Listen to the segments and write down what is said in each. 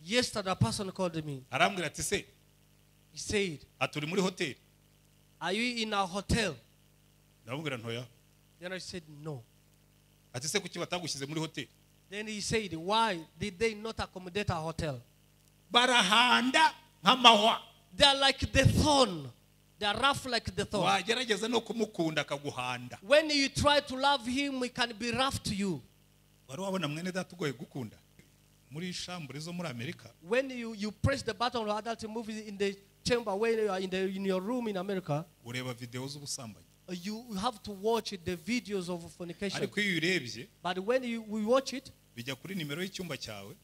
Yesterday, a person called me. Arambwira ati se, He said, ati uri muri hoteli? Are you in a hotel? Ndamubwira ntoya. Then I said no. Ati se kuki batagushyize muri hoteli? Then he said, why did they not accommodate a hotel? Barahanda nk'amahwa. They are like the thorn. They are rough like the thorn. Wagerageza no kumukunda akaguhanda. When you try to love him, he can be rough to you. Wari wabona mwene data ugoye gukunda? Muri shambure zo muri Amerika. When you press the button of adult movies in the chamber when you are in your room in America, ureba video z'ubusambanyi. You have to watch the videos of fornication. Ariko iyo urebye, but when we watch it, bijya kuri nimero y'icyumba cyawe.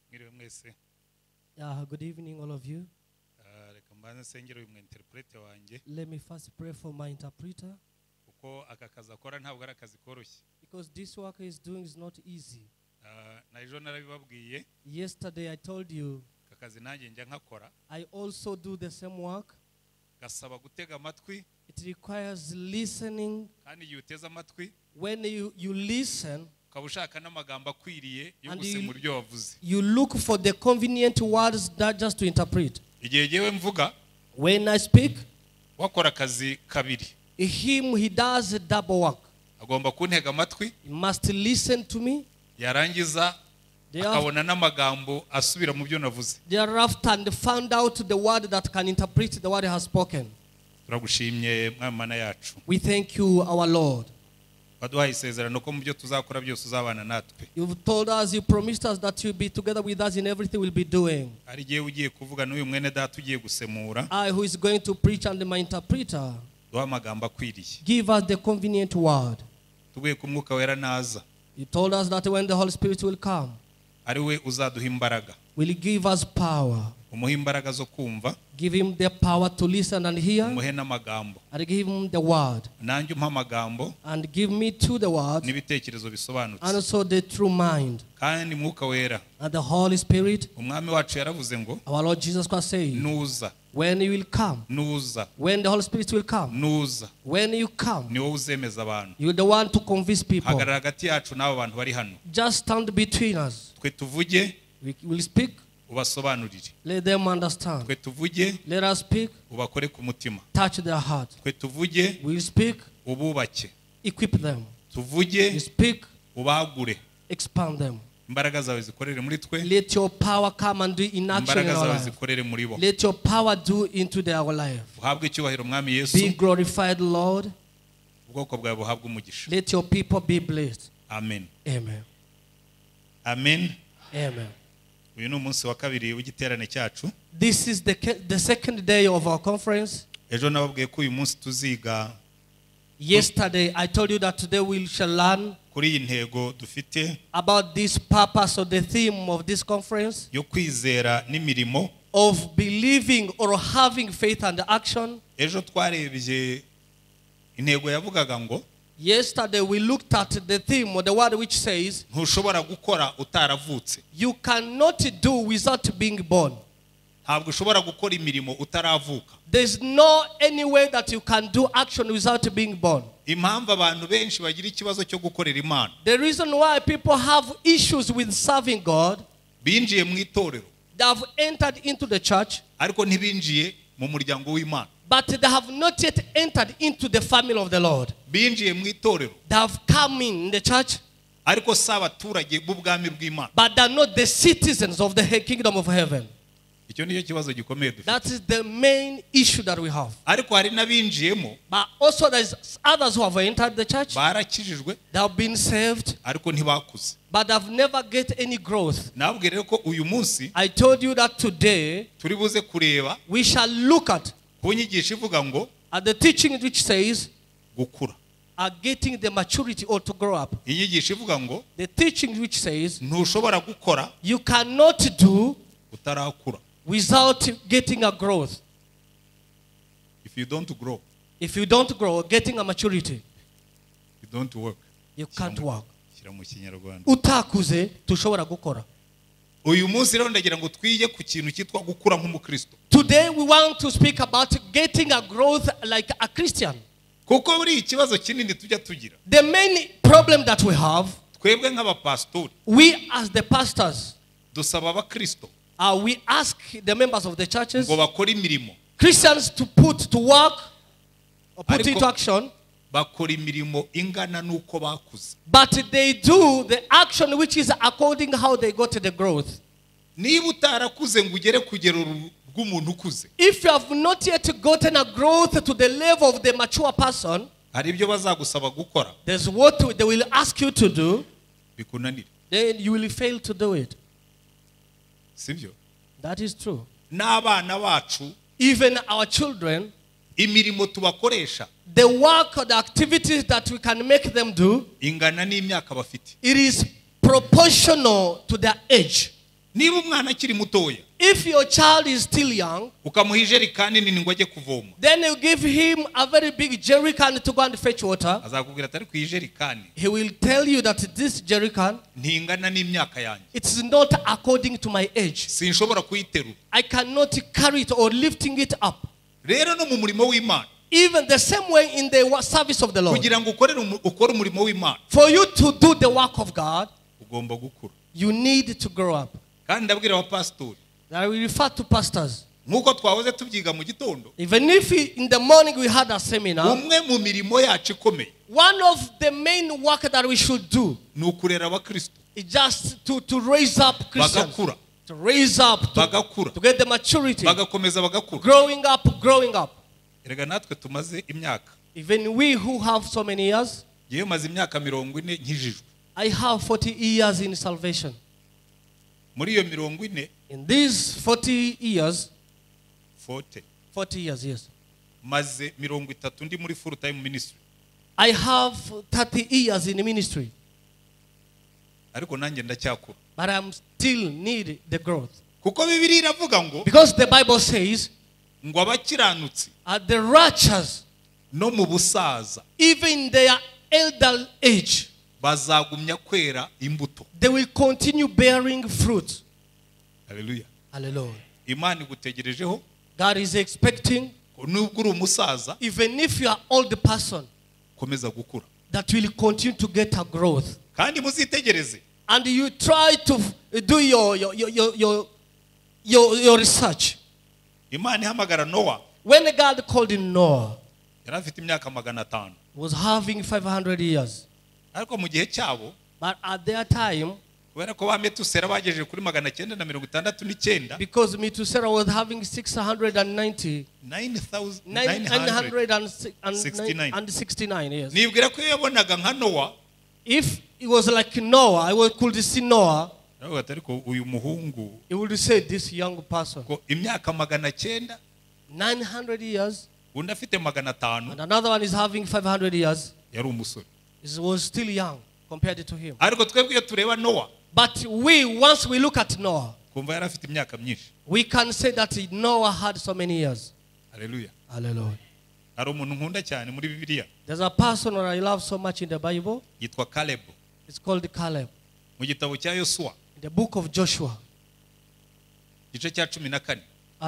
Mwiriwe mwese. Good evening, all of you. Reka mbanze nsengere uyu interprete wanjye. Let me first pray for my interpreter. Kuko aka kazi akora ntabwo ari akazi koroshye. Because this work he is doing is not easy. Na ejo narabibabwiye. Yesterday I told you. Aka kazi nanjye njya nkakora. I also do the same work. Gasaba gutega amatwi. It requires listening. Kandi iyo uteze amatwi, when you listen, ukaba ushaka n'amagambo akwiriye yo and gusemura ibyo wavuze. you look for the convenient words that just to interpret. Igihe jyewe mvuga, when I speak, wakora akazi kabiri. Him, he does a double work. Agomba kuntega amatwi. He must listen to me. Yarangiza akabona n'amagambo asubira mu byo navuze. Thereafter and found out the word that can interpret the word he has spoken. Turagushimye Mwami Mana yacu. We thank you, our Lord. Waduhaye isezerano ko mu byo tuzakora byose uzabana natwe. You've told us, you promised us that you'll be together with us in everything we'll be doing. Ari jyewe ugiye kuvuga n'uyu mwene data ugiye gusemura. I who is going to preach and my interpreter. Duha amagambo akwiriye. Give us the convenient word. Tuguye ku Mwuka Wera naza. You told us that when the Holy Spirit will come, ari we uzaduha imbaraga. will give us power. Umuhe imbaraga zo kumva. Give him the power to listen and hear. Umuhe n'amagambo. And give him the word. Nanjye umpe amagambo. And give me to the word. N'ibitekerezo bisobanutse. And also the true mind. Kandi Mwuka Wera. And the Holy Spirit. Umwami wacu yaravuze ngo, Our Lord Jesus Christ said, Nuza. When you will come. Nuza. When the Holy Spirit will come. Nuza. When you come. Ni wowe uzemeza abantu. You are the one to convince people. Hagarara hagati yacu n'abo bantu bari hano. Just stand between us. Twe tuvuge. We will speak. Ubasobanurire. Let them understand. Twe tuvuge. Let us speak. Ubakore ku mutima. Touch their heart. Twe tuvuge. We will speak. Ububake. Equip them. Tuvuge. We speak. Ubagure. Expand them. Imbaraga zawe zikorere muri twe. Let your power come and do in action in Imbaraga our zawe life. zikorere muri bo. Let your power do into our life. Uhabwe icyubahiro Mwami Yesu. Be glorified, Lord. Ubwoko bwawe buhabwe umugisha. Let your people be blessed. Amen. Amen. Amen. Amen. Uyu ni umunsi wa kabiri w'igiterane cyacu. This is the second day of our conference. Ejo nababwiye ko uyu munsi tuziga. Yesterday I told you that today we shall learn kuri iyi ntego dufite about this purpose or the theme of this conference yo kwizera n'imirimo, of believing or having faith and action. Ejo twarebye intego yavugaga ngo, Yesterday we looked at the theme or the word which says, ntushobora gukora utaravutse. You cannot do without being born. Ntabwo ushobora gukora imirimo utaravuka. There's no any way that you can do action without being born. Impamvu abantu benshi bagira ikibazo cyo gukorera Imana. The reason why people have issues with serving God, binjiye mu itorero. They have entered into the church, ariko ntibinjiye mu muryango w'Imana. But they have not yet entered into the family of the Lord. Binjiye mu itorero. They have come in the church, ariko si abaturage b'ubwami bw'Imana. But they are not the citizens of the kingdom of heaven. Icyo nicyo kibazo gikomeye dufite. That is the main issue that we have. Ariko hari n'abinjiyemo, But also there is others who have entered the church. barakijijwe, They have been saved, ariko ntibakuze. But they have never get any growth. Nababwiye rero ko uyu munsi I told you that today turi buze kureba we shall look at ku nyigisho ivuga ngo at the teaching which says gukura. Are getting the maturity or to grow up. Inyigisho ivuga ngo The teaching which says ntushobora gukora you cannot do utarakura. without getting a growth. If you don't grow, If you don't grow, getting a maturity, you don't work. You can't work. Shyira mu Kinyarwanda. Utakuze tushobora gukora. Uyu munsi rero ndagira ngo twige ku kintu cyitwa gukura nk'umukristo. Today we want to speak about getting a growth like a Christian. Kuko buri ikibazo kinini tujya tugira. The main problem that we have, twebwe nk'abapastori, we as the pastors, dusaba abakristo we ask the members of the churches, ngo bakore imirimo, Christians to put to work or put into action, bakora imirimo ingana nuko bakuze. But they do the action which is according how they got to the growth. Niba utarakuze ngo ugere kugero rw'umuntu ukuze, if you have not yet gotten a growth to the level of the mature person, hari ibyo bazagusaba gukora, there's what they will ask you to do, bikunanire. Then you will fail to do it. Sibyo? That is true. N'abana bacu, even our children, imirimo tubakoresha, the work or the activities that we can make them do, ingana n'imyaka bafite. It is proportional to their age. Niba umwana akiri mutoya, if your child is still young, ukamuha ijerikani nini ngo ajye kuvoma, then you give him a very big jerrycan to go and fetch water. Azakubwira ati ariko iyi jerikani He will tell you that this jerrycan, ntingana n'imyaka yanjye. It's not according to my age. Sinshobora kuyiterura. I cannot carry it or lifting it up. Rero no mu murimo w'Imana, even the same way in the service of the Lord, kugira ngo ukore umurimo w'Imana, for you to do the work of God, ugomba gukura. You need to grow up. Kandi ndabwira abapasitori, I will refer to pastors. Nkuko twahoze tubyiga mu gitondo, even if in the morning we had a seminar, umwe mu mirimo yacu ikomeye, one of the main work that we should do ni ukurera abakristo, is just to raise up Christians, bagakura, to raise up, bagakura, to get the maturity, bagakomeza bagakura. Growing up, growing up. Erega natwe tumaze imyaka. Even we who have so many years, Yewe maze imyaka 40 nkijijwe. I have 40 years in salvation. Muri iyo 40, in these 40 years, 40. 40 years, yes. Maze 30 ndi muri full time ministry. I have 30 years in ministry. Ariko nanjye ndacyakura. But I'm still need the growth. Kuko Bibiliya iravuga ngo, because the Bible says, ngo abakiranutsi are the righteous, no mu busaza, even their elder age, bazagumya kwera imbuto. They will continue bearing fruit. Hallelujah. Hallelujah. Imana igutegerejeho. God is expecting, nubwo uri umusaza, even if you are old person, komeza gukura. that will continue to get a growth. Kandi muzitegereze. And you try to do your research. Imana ihamagara Noah. When God called him Noah, yari afite imyaka 500. Was having 500 years. Ariko mu gihe cyabo, but at their time, kubera ko ba Metusera bagejeje kuri 969, because Metusela was having six hundred and ninety, nine thousand, nine, nine hundred nine hundred and six, and nine, sixty-nine. and sixty-nine, yes. Nibwira ko iyo yabonaga nka Noah, if it was like Noah, I could see Noah. Aravuga ati, ariko uyu muhungu, he would say this young person, ko imyaka 900, 900 years, undi afite 500, and another one is having 500 years. yari umusore. He was still young compared to him. Ariko twebwe iyo tureba Noah, but we, once we look at Noah, kumva yari afite imyaka myinshi. we can say that Noah had so many years. Hallelujah. Hallelujah. Hari umuntu nkunda cyane muri Bibiliya. There's a person that I love so much in the Bible. Yitwa Caleb. It's called Caleb. Mu gitabo cya Yosuwa. In the book of Joshua. Igice cya 14.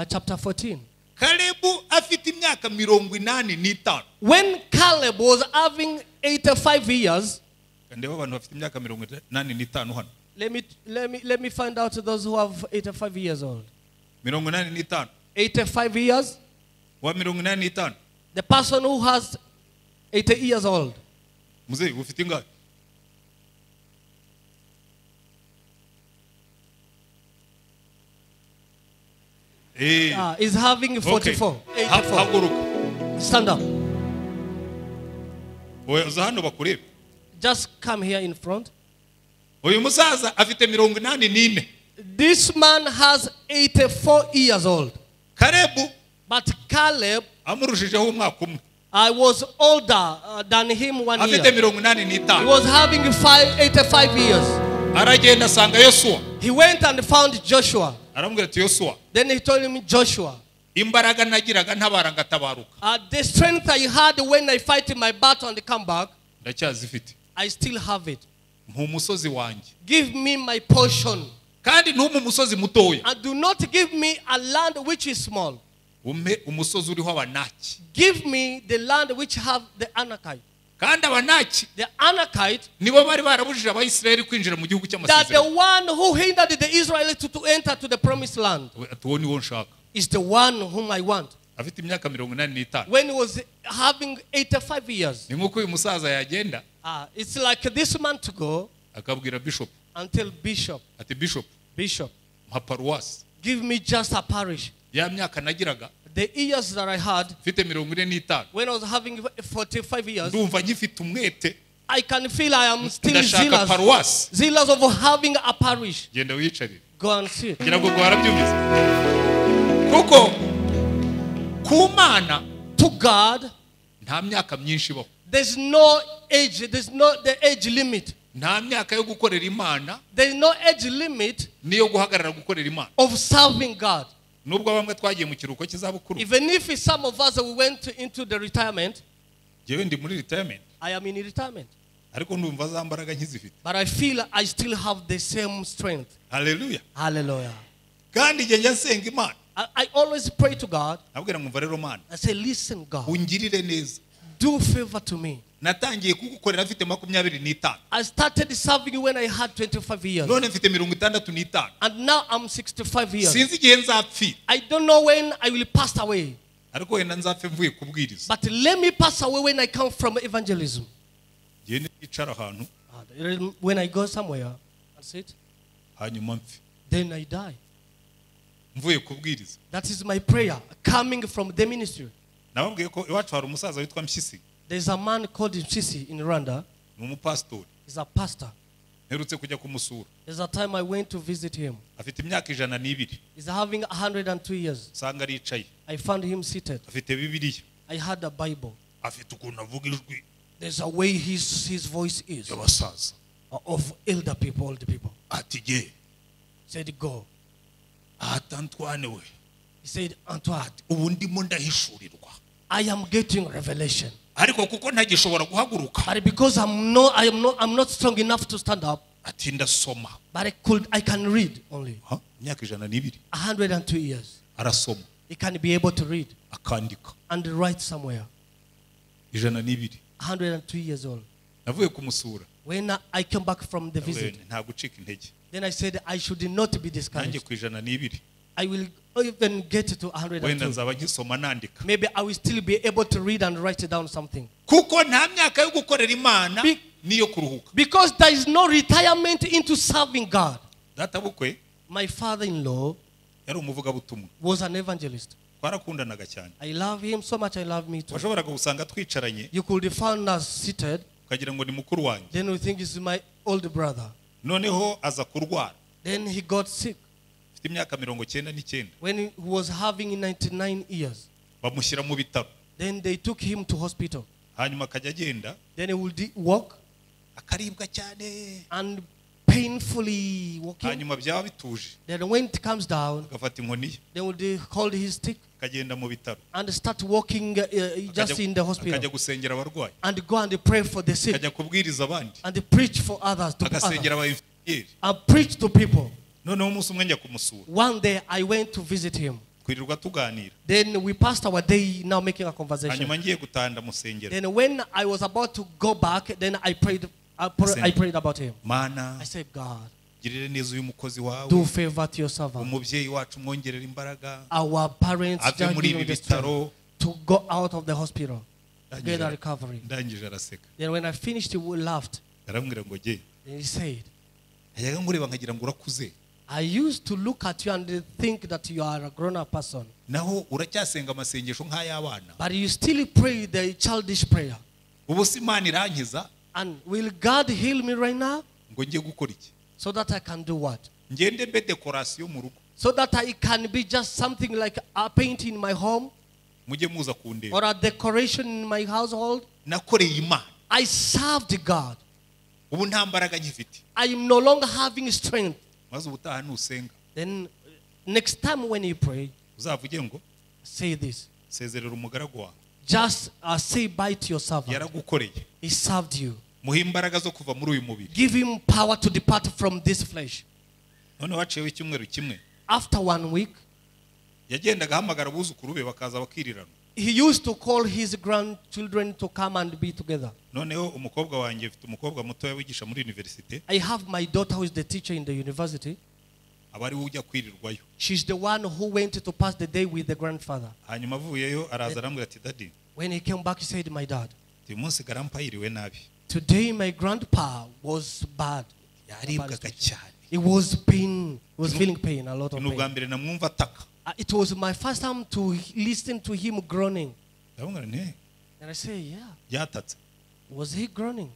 Chapter 14. Caleb afite imyaka 85. When Caleb was having 85 years, Ndeba abantu bafite imyaka 85 hano. Let me find out those who have 85 years old. 85. 85 years. Wa 85. The person who has 80 years old. Mzee, ufite ingahe? Is having 44. Okay. 84. Haguruka. Stand up. Oya, uza hano bakurebe. Just come here in front. Uyu musaza afite 84. This man has 84 years old. Caleb, But Caleb, amurushijeho umwaka umwe. I was older than him 1 Afite year. 85. He was having 85 years. Aragenda asanga Yosuwa. He went and found Joshua. Aramubwira ati Yosuwa. Then he told him, Joshua, Imbaraga nagiraga ntabara ngatabaruka. The strength I had when I fight in my battle and come back, Ndacyazifite. I still have it. Mpa umusozi wanjye. Give me my portion. Kandi ntumpe umusozi mutoya. And do not give me a land which is small. Umpe umusozi uriho Abanaki. Give me the land which have the Anakite. Kandi Abanaki The Anakite, nibo bari barabujije Abayisiraheli kwinjira mu gihugu that the cy'amasezerano. one who hindered the Israelites to enter to the promised land Ati uwo niwo nshaka. is the one whom I want. Afite imyaka 85. When he was having 85 years. Ni nk'uko uyu musaza yagenda It's like this man to go akabwira bishop until bishop. Ati bishop, Bishop, mpa paruwasi. give me just a parish. Ya myaka nagiraga The years that I had mfite 45. when I was having 45 years, Ndumva ngifite umwete. I can feel I am still Ndashaka zealous. paruwasi. Zealous of having a parish. Genda wiyicarire. Go and sit. Ngira ngo warabyumvise. Kuko ku Mana To God, nta myaka myinshi ibaho. there's no age, there's no the age limit. Nta myaka yo gukorera Imana There's no age limit niyo guhagarara gukorera Imana. of serving God. Nubwo bamwe twagiye mu kiruhuko cy'izabukuru. Even if some of us we went into the retirement, Jewe ndi muri retirement. I am in retirement. Ariko ndumva za mbaraga nkizifite. But I feel I still have the same strength. Hallelujah. Hallelujah. Kandi njye njya nsenga Imana. I always pray to God. Nabwira ngo umva rero Mana. I say, listen, God, Ungirire neza. do favor to me. Natangiye kugukorera mfite 25. I started serving you when I had 25 years. None mfite 65. And now I'm 65 years. Sinzi igihe nzapfira. I don't know when I will pass away. Ariko wenda nzapfe mvuye kubwiriza. But let me pass away when I come from evangelism. Ngende nicara ahantu. When I go somewhere, that's it. Hanyuma mpfe. Then I die. Mvuye kubwiriza. That is my prayer coming from the ministry. Nababwiye ko iwacu hari umusaza witwa Mpyisi. There's a man called Mpyisi in Rwanda. Ni umupastori. He's a pastor. Mperutse kujya kumusura. There's a time I went to visit him. Afite imyaka 102. He's having 102 years. Nsanga aricaye. I found him seated. Afite Bibiliya. I had a Bible. Afite ukuntu avuga ijwi. There's a way his voice is. Y'abasaza. Of elder people, old people. Ati ge. Said go. Ati Antoine we. He said, Antoine, ubu ndimo ndahishurirwa. I am getting revelation. Ariko kuko ntagishobora guhaguruka. But because I'm not strong enough to stand up. Ati ndasoma. But I can read only. Ha? Imyaka 102. 102 years. Arasoma. He can be able to read. Akandika. And write somewhere. 102. 102 years old. Navuye kumusura. When I came back from the visit, Nta gucika intege. Then I said I should not be discouraged. Nanjye ku 102. I will even get to 102. Wenda nzaba nkisoma nandika. Maybe I will still be able to read and write down something. Kuko nta myaka yo gukorera Imana niyo kuruhuka. Because there is no retirement into serving God. Databukwe, My father-in-law yari umuvugabutumwa. was an evangelist. Twarakundanaga cyane. I love him so much, I love me too. Washoboraga gusanga twicaranye. You could find us seated. Ukagira ngo ni mukuru wanjye. Then we think he's my old brother. Noneho aza kurwara. Then he got sick. Afite imyaka 99. When he was having 99 years. Bamushyira mu bitaro. Then they took him to hospital. Hanyuma akajya agenda. Then he would walk. Akaribwa cyane. And painfully walking. Hanyuma byaba bituje. Then when it comes down, agafata inkoni ye. Then would hold his stick. Akagenda mu bitaro. And start walking just in the hospital. Akajya gusengera abarwayi. And go and pray for the sick. Akajya kubwiriza abandi. And preach for others. To Agasengera others. aba-infirmieri. And preach to people. Noneho umunsi umwe njya kumusura. One day I went to visit him. Twirirwa tuganira. Then we passed our day now making a conversation. Hanyuma ngiye gutaha ndamusengera. Then when I was about to go back, then I prayed. I prayed about him. Mana, I said, God, girire neza uyu mukozi wawe. Do favor to your servant. Umubyeyi wacu mwongerere imbaraga. Our parents Ave muri ibi bitaro. to go out of the hospital, get a recovery. Ndangije araseka. Then when I finished, he laughed. Arambwira ngo ge. Then he said, Najyaga nkureba nkagira ngo urakuze. I used to look at you and think that you are a grown-up person. Naho uracyasenga amasengesho nk'ay'abana. But you still pray the childish prayer. Ubu se Imana irankiza? And will God heal me right now? Ngo njye gukora iki? So that I can do what? Ngende mbe decoration mu rugo. So that I can be just something like a paint in my home. Mujye muza kundeba. Or a decoration in my household. Nakoreye Imana. I served God. Ubu nta mbaraga nkifite. I am no longer having strength. Maze ubutaha nusenga. Then next time when you pray, uzavuge ngo say this. Sezerera umugaragu wawe. Just say bye to your servant. Yaragukoreye. He served you. Muhe imbaraga zo kuva muri uyu mubiri. Give him power to depart from this flesh. Noneho haciyeho icyumweru kimwe. After 1 week, yagendaga ahamagara abuzukuru be bakaza bakirirana. He used to call his grandchildren to come and be together. Noneho umukobwa wanjye, mfite umukobwa mutoya wigisha muri university. I have my daughter who is the teacher in the university. Aba ari we ujya kwirirwayo. She's the one who went to pass the day with the grandfather. Hanyuma avuyeyo araza arambwira ati daddy. When he came back, he said, my dad. Uyu munsi grandpa yiriwe nabi. Today my grandpa was bad. Yaribwaga cyane. It was pain. He was feeling pain, a lot of Ni ubwa pain. mbere namwumva ataka. It was my first time to listen to him groaning. Ndamubwira nti, And I say, yeah. Yatatse. Was he groaning?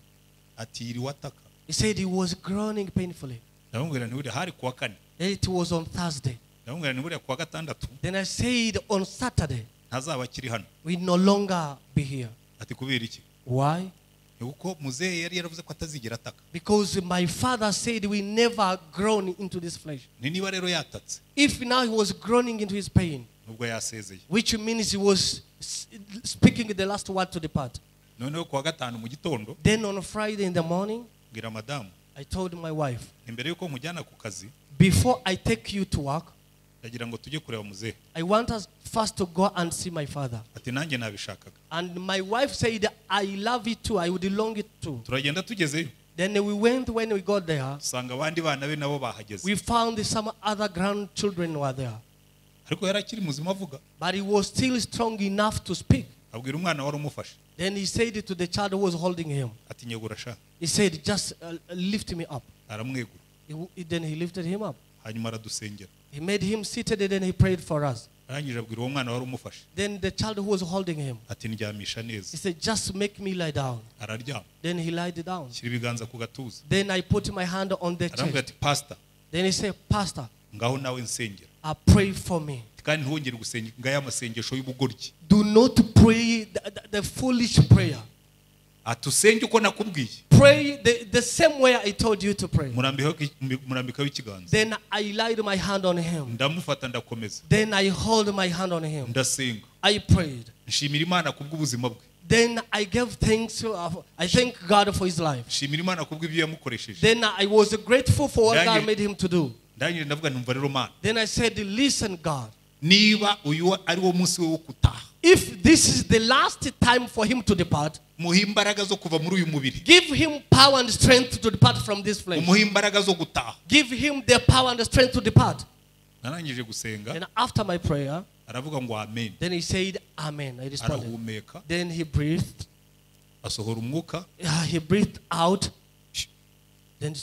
Ati yiriwe ataka. He said he was groaning painfully. Ndamubwira nti buriya hari kuwa kane. Then it was on Thursday. Ndamubwira nti buriya kuwa gatandatu. Then I said on Saturday. Ntazaba akiri hano. We no longer be here. Ati kubera iki? Why? Kuko muzehe yari yaravuze ko atazigera ataka. Because my father said we never groan into this flesh. Ni niba rero yatatse. If now he was groaning into his pain, Nubwo yasezeye. which means he was speaking the last word to depart. Noneho kuwa gatanu mu gitondo, Then on Friday in the morning, mbwira madamu, I told my wife, imbere yuko nkujyana ku kazi, before I take you to work, ndagira ngo tujye kureba muzehe. I want us first to go and see my father. Ati nanjye nabishakaga. And my wife said, I love it too. I would long it too. Turagenda tugezeyo. Then we went. When we got there, Usanga abandi bana be nabo bahageze. we found some other grandchildren were there. Ariko yari akiri muzima avuga. But he was still strong enough to speak. Abwira umwana wari umufashe. Then he said to the child who was holding him, Ati nyegura sha. He said, just lift me up. Aramwegura. Then he lifted him up. Hanyuma aradusengera. He made him seated and then he prayed for us. Arangije abwira uwo mwana wari umufashe. Then the child who was holding him, Ati ndyamisha neza. he said, just make me lie down. Araryama. Then he lied down. Shyira ibiganza ku gatuza. Then I put my hand on the Arambwira chest. ati pastor, Then he said, Pastor, ngaho nawe nsengera. I pray for me. Kandi ntiwongere gusenga aya masengesho y'ubugoryi. Do not pray the foolish prayer. Ati usenge uko nakubwiye. Pray the same way I told you to pray. Murambikaho ikiganza. Then I laid my hand on him. Ndamufata ndakomeza. Then I hold my hand on him. Ndasenga. I prayed. Nshimira Imana kubw'ubuzima bwe. Then I gave thanks to, I thank God for his life. Nshimira Imana kubw'ibyo yamukoresheje. Then I was grateful for what God made him to do. Ndangije ndavuga numva rero Mana. Then I said, listen God. Niba uyu ari wo munsi we wo gutaha. If this is the last time for him to depart, muhe imbaraga zo kuva muri uyu mubiri. Give him power and strength to depart from this flesh. Umuhe imbaraga zo gutaha. Give him the power and the strength to depart. Narangije gusenga. And after my prayer, aravuga ngo amen. Then he said amen. I responded. Arahumeka. Then he breathed. Asohora umwuka. He breathed out. Then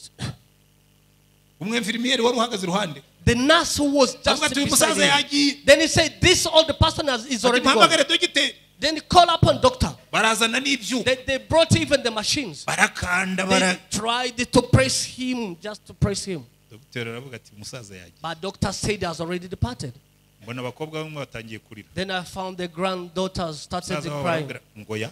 Umwemfirimiyeri wari uhagaze iruhande. The nurse who was just Avuga ati, beside Umusaza him. yagiye. Then he said, this old person is Ati, already gone. Mpamagare dogiteri. Then he called upon doctor. Barazana n'ibyuma. They brought even the machines. Barakanda, They bara- tried to press him, just to press him. Dogiteri aravuga ati, Umusaza yagiye. But doctor said he has already departed. Mbona abakobwa bamwe batangiye kurira. Then I found the granddaughters started Umusaza wabo crying. arababwira, ngo ya.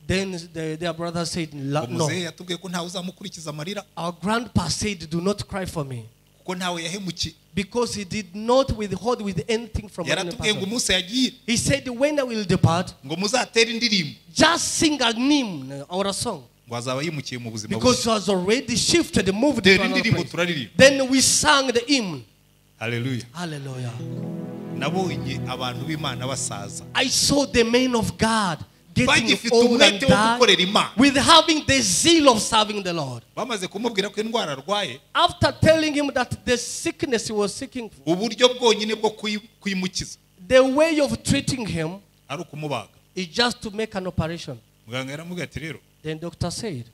Then their brother said, Ngo no. muzehe yatubwiye ko ntawe uzamukurikiza amarira. Our grandpa said, do not cry for me. Kuko ntawe yahemukiye. Because he did not withhold with anything from any Yaratubwiye ngo person. umunsi yagiye. He said, when I will depart, ngo muzatere indirimbo. just sing a hymn or a song. Ngo azaba yimukiye mu buzima Because bwe. he has already shifted, moved to Tera another indirimbo place. turaririmba. Then we sang the hymn. Hallelujah. Hallelujah. Nabonye abantu b'Imana basaza. I saw the men of God getting Bagifite old and umwete wo die gukorera Imana. with having the zeal of serving the Lord. Bamaze kumubwira ko indwara arwaye, After telling him that the sickness he was seeking for, uburyo bwonyine bwo kuyimukiza the way of treating him ari ukumubaga. is just to make an operation. Muganga yaramubwiye ati rero, Then doctor said,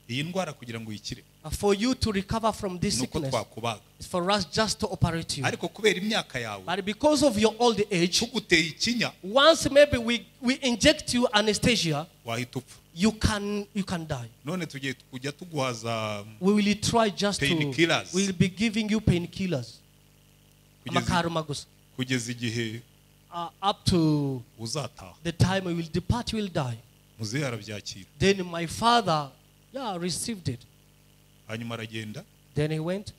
iyi ndwara kugira ngo uyikire, for you to recover from this nuko sickness, twakubaga. it's for us just to operate you. Ariko kubera imyaka yawe, But because of your old age, tuguteye ikinya, once maybe we inject you anesthesia, wahita upfa. you can die. None tugiye kujya tuguhaza We will try just to, painkillers. we'll be giving you painkillers. Amakaruma gusa. Kugeza igihe Up to uzataha. the time we will depart, we will die. Muzehe arabyakira. Then my father, received it. Hanyuma aragenda. Then he went.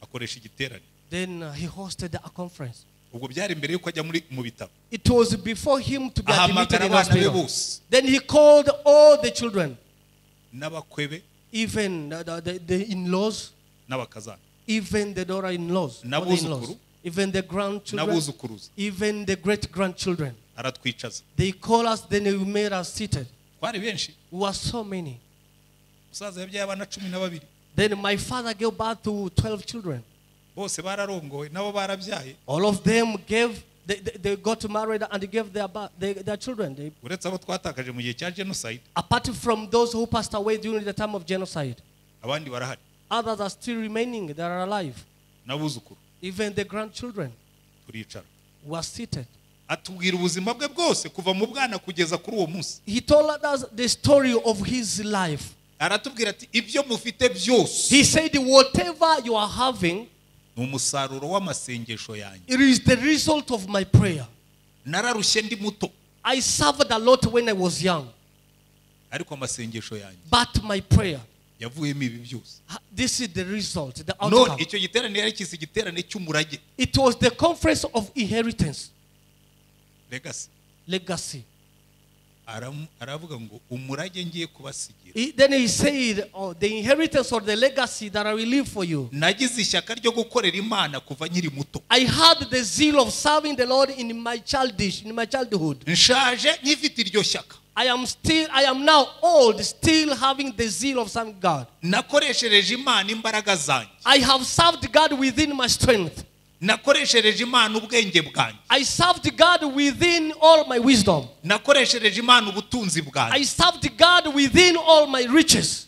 Akoresha igiterane. Then he hosted a conference. Ubwo byari mbere yuko ajya mu bitaro. It was before him to be admitted Ahamagara in abana be hospital. bose. Then he called all the children, N'abakwe be. even the in-laws, N'abakazana. Even the daughter-in-laws, N'abuzukuru. Even the grandchildren, N'abuzukuruza. Even the great-grandchildren. Aratwicaza. They call us, then they made us seated. Twari benshi. We were so many. Umusaza yabyaye abana 12. Then my father gave birth to 12 children. Bose bararongowe nabo barabyaye. All of them gave, they got married and gave their children. Uretse abo twatakaje mu gihe cya genocide. Apart from those who passed away during the time of genocide. Abandi barahari. Others are still remaining, they are alive. N'abuzukuru. Even the grandchildren. Turicara. Were seated. Atubwira ubuzima bwe bwose kuva mu bwana kugeza kuri uwo munsi. He told us the story of his life. Aratubwira ati ibyo mufite byose. He said whatever you are having, ni umusaruro w'amasengesho yanjye. It is the result of my prayer. Nararushye ndi muto. I suffered a lot when I was young. Ariko amasengesho yanjye. But my prayer. Yavuyemo ibi byose. This is the result, the No, outcome. icyo giterane yari kisi giterane cy'umurage. It was the conference of inheritance. Legacy. Legacy. Aravuga ngo umurage ngiye kubasigira. Then he said, oh, the inheritance or the legacy that I will leave for you. Nagize ishyaka ryo gukorera Imana kuva nkiri muto. I had the zeal of serving the Lord in my childhood. Nshaje nkifite iryo shyaka. I am now old, still having the zeal of serving God. Nakoreshereje Imana imbaraga zanjye. I have served God within my strength. Nakoreshereje Imana ubwenge bwanjye. I served God within all my wisdom. Nakoreshereje Imana ubutunzi bwanjye. I served God within all my riches.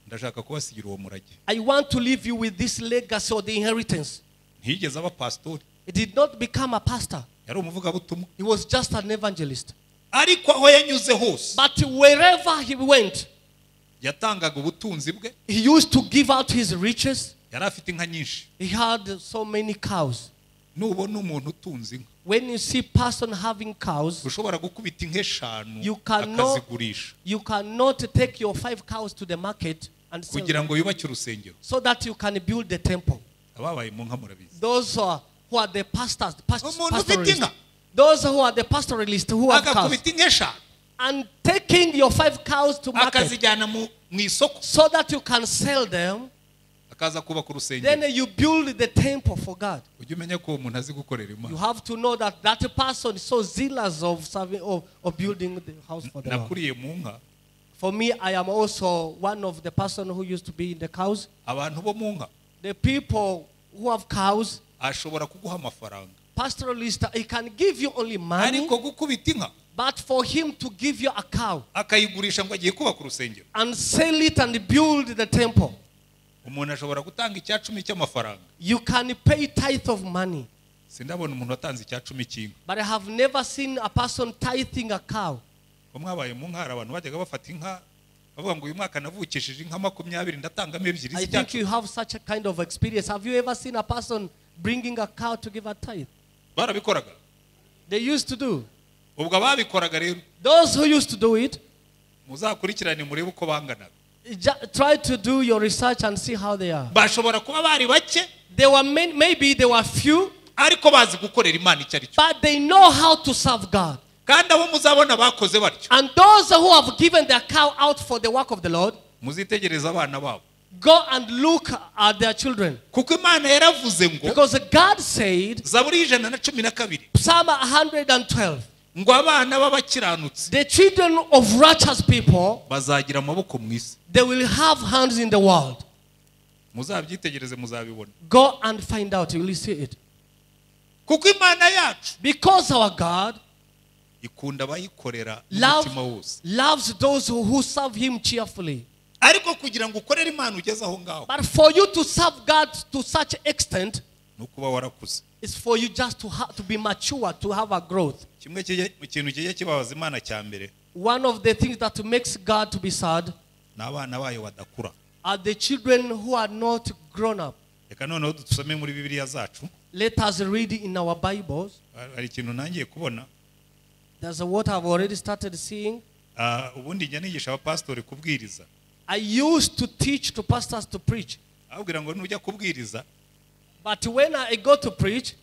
Ndashaka kubasigira uwo murage. I want to leave you with this legacy or the inheritance. Ntiyigeze aba pastor. He did not become a pastor. Yari umuvugabutumwa. He was just an evangelist. Ariko aho yanyuze hose. But wherever he went, yatangaga ubutunzi bwe. He used to give out his riches. Yari afite inka nyinshi. He had so many cows. Nubona umuntu utunze inka. When you see person having cows, ushobora gukubita inka eshanu akazigurisha. You cannot take your 5 cows to the market and sell kugira ngo yubake urusengero. So that you can build the temple. Ababaye mu nka murabizi. Those who are the pastors, Umuntu ufite pastoralists. inka. Those who are the pastoralists who have cows. Agakubita inka eshanu. And taking your 5 cows to market. Akazijyana mu isoko. So that you can sell them. Akaza kubaka urusengero. Then you build the temple for God. Ujye umenya ko uwo muntu azi gukorera Imana. You have to know that that person is so zealous of serving, of building the house for the Lord. Nakuriye mu nka. For me, I am also one of the person who used to be in the cows. Abantu bo mu nka. The people who have cows. Ashobora kuguha amafaranga. Pastoralist, he can give you only money. Ariko gukubita inka. But for him to give you a cow. Akayigurisha ngo agiye kubaka urusengero. And sell it and build the temple. Umuntu ashobora gutanga icya cumi cy'amafaranga. You can pay tithe of money. Sindabona umuntu watanze icya cumi cy'inka. But I have never seen a person tithing a cow. Ko mwabaye mu nka hari abantu bajyaga bafata inka bavuga ngo uyu mwaka navukishije inka 20 ndatangamo ebyiri I think you have such a kind of experience. Have you ever seen a person bringing a cow to give a tithe? Barabikoraga. They used to do. Ubwo ababikoraga rero. Those who used to do it, muzakurikirane murebe uko banganaga. Try to do your research and see how they are. Bashobora kuba bari bake. They were many, maybe they were few. Ariko bazi gukorera Imana icyo ari cyo. But they know how to serve God. Kandi abo muzabona bakoze batyo. And those who have given their cow out for the work of the Lord, muzitegereze abana babo. Go and look at their children. Kuko Imana yaravuze ngo, because God said, Zaburi 112, Psalm 112, ngo abana b'abakiranutsi, the children of righteous people, bazagira amaboko mu isi. They will have hands in the world. Muzabyitegereze muzabibona. Go and find out, you will see it. Kuko Imana yacu, because our God ikunda abayikorera n'umutima wose. loves those who serve him cheerfully. Ariko kugira ngo ukorere Imana ugeze aho ngaho. But for you to serve God to such extent, nukuba warakuze. It's for you just to be mature, to have a growth. Kimwe ikintu kijya kibabaza Imana cya mbere. One of the things that makes God to be sad n'abana bayo badakura. are the children who are not grown up. Reka noneho dusome muri Bibiliya zacu. Let us read in our Bibles. Hari ikintu nangiye kubona. There's what I've already started seeing. Ubundi njya nigisha abapastori kubwiriza. I used to teach to pastors to preach. Ababwira ngo nujya kubwiriza. But when I go to preach,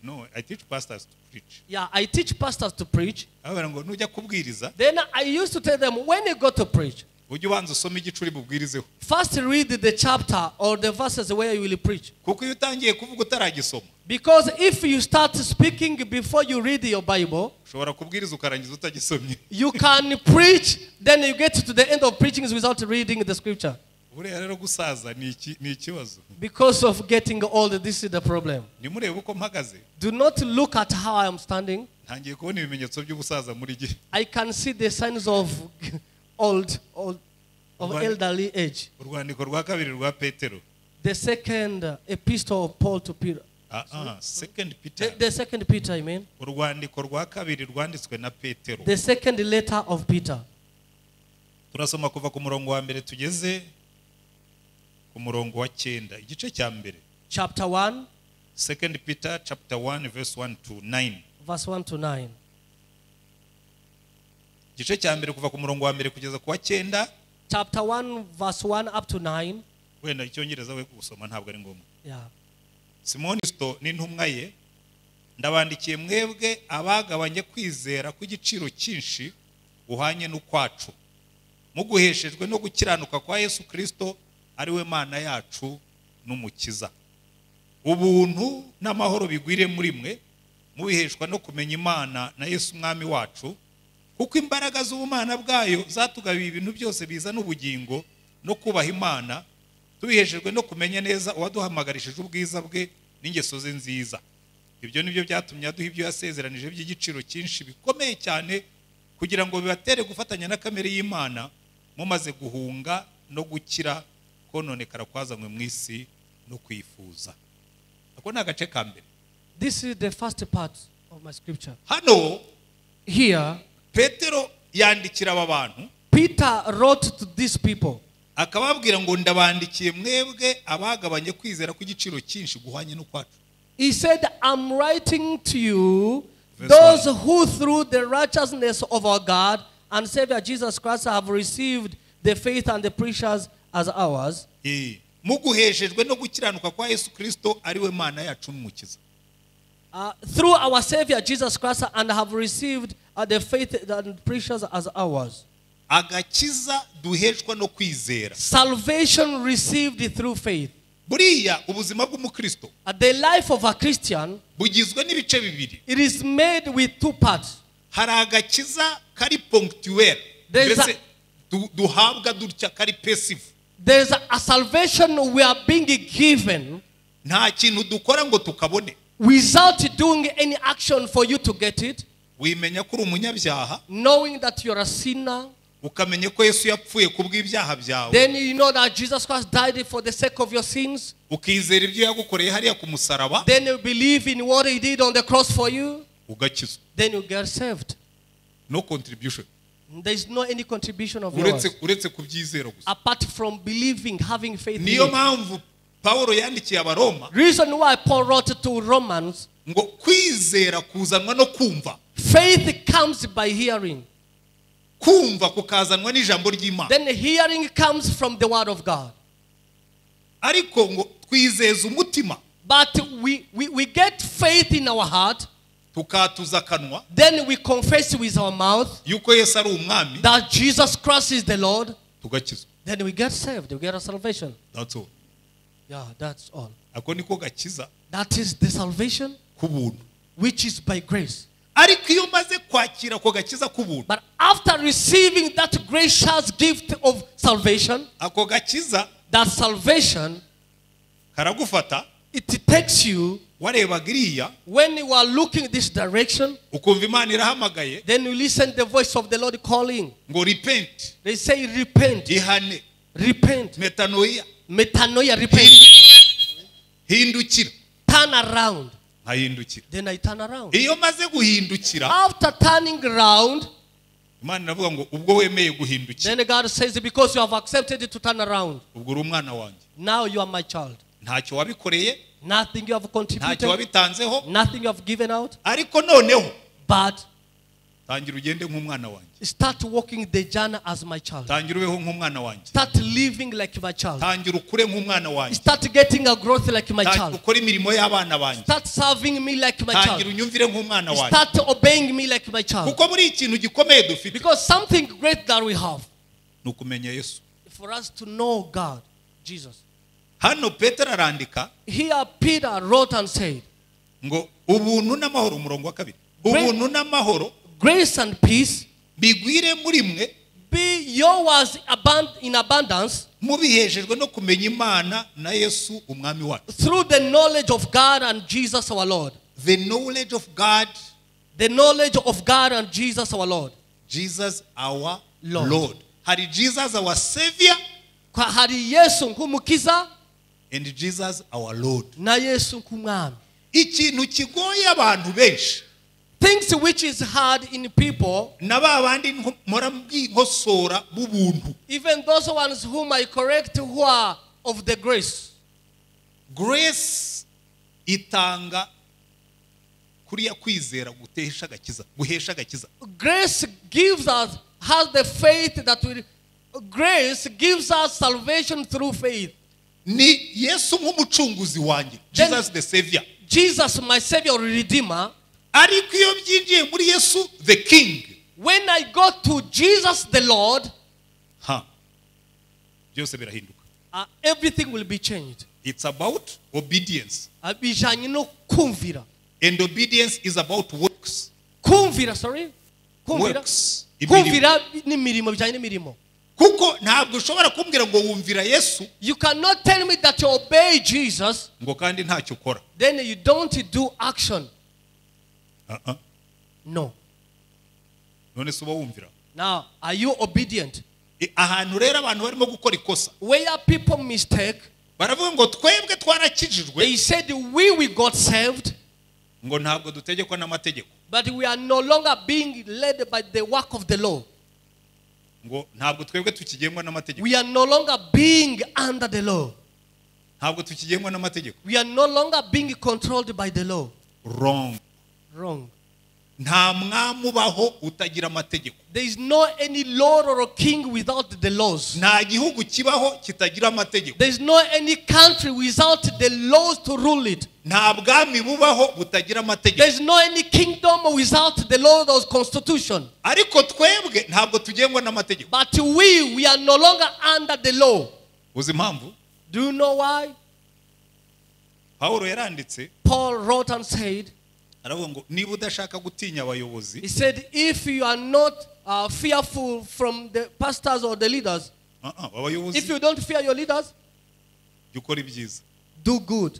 No, I teach pastors to preach. Yeah, I teach pastors to preach. Ababwira ngo nujya kubwiriza. Then I used to tell them when you go to preach. Ujye ubanza usome igice uri bubwirizeho. First read the chapter or the verses where you will preach. Kuko iyo utangiye kuvuga utaragisoma, Because if you start speaking before you read your Bible, ushobora kubwiriza ukarangiza utagisomye. you can preach, then you get to the end of preaching without reading the scripture. Buriya rero gusaza ni ikibazo. Because of getting old, this is the problem. Nimurebe uko mpagaze. Do not look at how I am standing. Ntangiye kubona ibimenyetso by'ubusaza muri gihe. I can see the signs of old of elderly age. Urwandiko rwa kabiri rwa Petero. The second epistle of Paul to Peter. Second Peter. The second Peter, I mean. Urwandiko rwa kabiri rwanditswe na Petero. The second letter of Peter. Turasoma kuva ku murongo wa mbere tugeze ku murongo wa 9, igice cya mbere. Chapter 1. Second Peter chapter 1 verse 1 to 9. Verse 1 to 9. Igice cya mbere kuva ku murongo wa mbere kugeza ku wa 9. Chapter 1 verse 1 up to 9. Wenda icyongereza we gusoma ntabwo ari ngombwa. Yeah. Simoni Kristo n'intumwa ye, ndabandikiye mwebwe abagabanye kwizera kw'igiciro cyinshi guhanye n'ukwacu, muguheshejwe no gukiranuka kwa Yesu Kristo ari we Mana yacu n'Umukiza. Ubuntu n'amahoro bigwire muri mwe, mubiheshwa no kumenya Imana na Yesu Umwami wacu, kuko imbaraga z'ubumana bwayo zatugabiye ibintu byose bizana ubugingo no kubaha Imana, tubiheshejwe no kumenya neza uwaduhamagarishije ubwiza bwe n'ingeso ze nziza. Ibyo nibyo byatumye aduha ibyo yasezeranije by'igiciro cyinshi bikomeye cyane, kugira ngo bibatere gufatanya na kamere y'Imana, mumaze guhunga no gukira kononekara kwazanywe mu isi no kwifuza. Ako ni agace ka mbere. This is the first part of my scripture. Hano here Petero yandikira aba bantu. Peter wrote to these people. Akababwira ngo ndabandikiye mwebwe abagabanye kwizera kw'igiciro cyinshi guhanye n'ukwacu. He said, I'm writing to you, verse those 1. Who through the righteousness of our God and Savior Jesus Christ have received the faith and the precious as ours. Muguheshejwe no gukiranuka kwa Yesu Kristo ari we Mana yacu n'Umukiza. Through our Savior Jesus Christ and have received the faith and precious as ours. Agakiza duheshwa no kwizera. Salvation received through faith. Buriya ubuzima bw'umukristo, The life of a Christian, bugizwe n'ibice bibiri. It is made with two parts. Hari agakiza kari ponctuel, mbese duhabwa dutya kari passive. There's a salvation we are being given. Nta kintu dukora ngo tukabone. Without doing any action for you to get it. Wimenya ko uri umunyabyaha. Knowing that you're a sinner. Ukamenya ko Yesu yapfuye kubw'ibyaha byawe. Then you know that Jesus Christ died for the sake of your sins. Ukizera ibyo yagukoreye hariya ku musaraba. Then you believe in what he did on the cross for you. Ugakizwa. Then you get saved. No contribution. There is no any contribution of yours. Uretse kubyizera gusa. Apart from believing, having faith in Niyo it. mpamvu Paulo yandikiye Abaroma. Reason why Paul wrote to Romans. Ngo kwizera kuzanwa no kumva. Faith comes by hearing. Kumva kukazanwa n'ijambo ry'Imana. Then hearing comes from the word of God. Ariko ngo twizeza umutima. But we get faith in our heart. Tukatuza akanwa. Then we confess with our mouth. Yuko Yesu ari umwami. That Jesus Christ is the Lord. Tugakizwa. Then we get saved. We get a salvation. That's all. Yeah, that's all. Ako niko gakiza. That is the salvation k'ubuntu. Which is by grace. Ariko iyo umaze kwakira ako gakiza k'ubuntu. But after receiving that gracious gift of salvation, ako gakiza, that salvation, karagufata, it takes you, warebaga iriya, when you are looking this direction, ukumva Imana irahamagaye, then you listen the voice of the Lord calling. Ngo repent. They say repent. Ihane. Repent. Metanoia. Metanoia, repent. Hindukira. Turn around. Nkahindukira. Then I turn around. Iyo maze guhindukira, after turning around, Imana iravuga ngo ubwo wemeye guhindukira. Then God says, because you have accepted to turn around, ubwo uri umwana wanjye. Now you are my child. Ntacyo wabikoreye. Nothing you have contributed. Ntacyo wabitanzeho. Nothing you have given out. Ariko noneho, but tangira ugende nk'umwana wanjye. Start walking the journey as my child. Tangira ubeho nk'umwana wanjye. Start living like my child. Tangira ukure nk'umwana wanjye. Start getting a growth like my Tangira child. ukore imirimo y'abana banjye. Start serving me like my Tangira child. unyumvire nk'umwana wanjye. Start obeying me like my child. Kuko buri ikintu gikomeye dufite. Because something great that we have. Ni ukumenya Yesu. For us to know God, Jesus. Hano Petero arandika. Here Peter wrote and said, ngo ubuntu n'amahoro, umurongo wa kabiri. Ubuntu n'amahoro, grace and peace, bigwire muri mwe, be yours in abundance, mubiheshejwe no kumenya Imana na Yesu umwami wacu. Through the knowledge of God and Jesus our Lord. The knowledge of God. The knowledge of God and Jesus our Lord. Jesus our Lord. Lord. Hari Jesus our Savior. Hari Yesu nk'umukiza. And Jesus our Lord. Na Yesu nk'umwami. Ikintu kigoye abantu benshi. Things which is hard in people. Na ba bandi mpora nkosora b'ubuntu. Even those ones whom I correct who are of the grace. Grace itanga kuriya kwizera gutesha agakiza, guhesha agakiza. Grace gives us, has the faith that will, grace gives us salvation through faith. Ni Yesu nk'umucunguzi wanjye. Jesus the Savior. Jesus my Savior Redeemer. Ariko iyo byinjiye muri Yesu the King. When I go to Jesus the Lord, ha, byose birahinduka. Everything will be changed. It's about obedience. Bijanye no kumvira. And obedience is about works. Kumvira, sorry. Kumvira. Works. Kumvira n'imirimo, bijanye n'imirimo. Kuko ntabwo ushobora kumbwira ngo wumvira Yesu. You cannot tell me that you obey Jesus. Ngo kandi ntacyo ukora. Then you don't do action. No. None se uba wumvira? Now, are you obedient? Ahantu rero abantu barimo gukora ikosa. Where people mistake, baravuga ngo twebwe twarakijijwe. They said we got saved. Ngo ntabwo dutegekwa n'amategeko. But we are no longer being led by the work of the law. Ngo ntabwo twebwe tukigengwa n'amategeko. We are no longer being under the law. Ntabwo tukigengwa n'amategeko. We are no longer being controlled by the law. Wrong. Wrong. Nta mwami ubaho utagira amategeko. There is no any lord or a king without the laws. Nta gihugu kibaho kitagira amategeko. There is no any country without the laws to rule it. Nta bwami bubaho butagira amategeko. There is no any kingdom without the law or constitution. Ariko twebwe ntabwo tugengwa n'amategeko. But we are no longer under the law. Uzi impamvu? Do you know why? Paulo yaranditse. Paul wrote and said, aravuga ngo niba udashaka gutinya abayobozi, he said, if you are not fearful from the pastors or the leaders, abayobozi, if you don't fear your leaders, jya ukora ibyiza. Do good.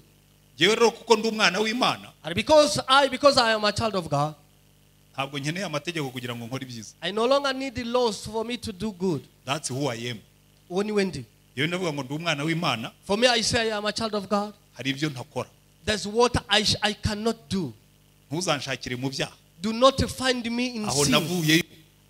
Jyewe rero kuko ndi umwana w'Imana, and because I am a child of God, ntabwo nkeneye amategeko kugira ngo nkore ibyiza. I no longer need the laws for me to do good. That's who I am. Uwo ni we ndi. Jyewe ndavuga ngo ndi umwana w'Imana. For me, I say I am a child of God. Hari ibyo ntakora. There's what I cannot do. Ntuzanshakire mu byaha. Do not find me in Aho sin. navuyeyo.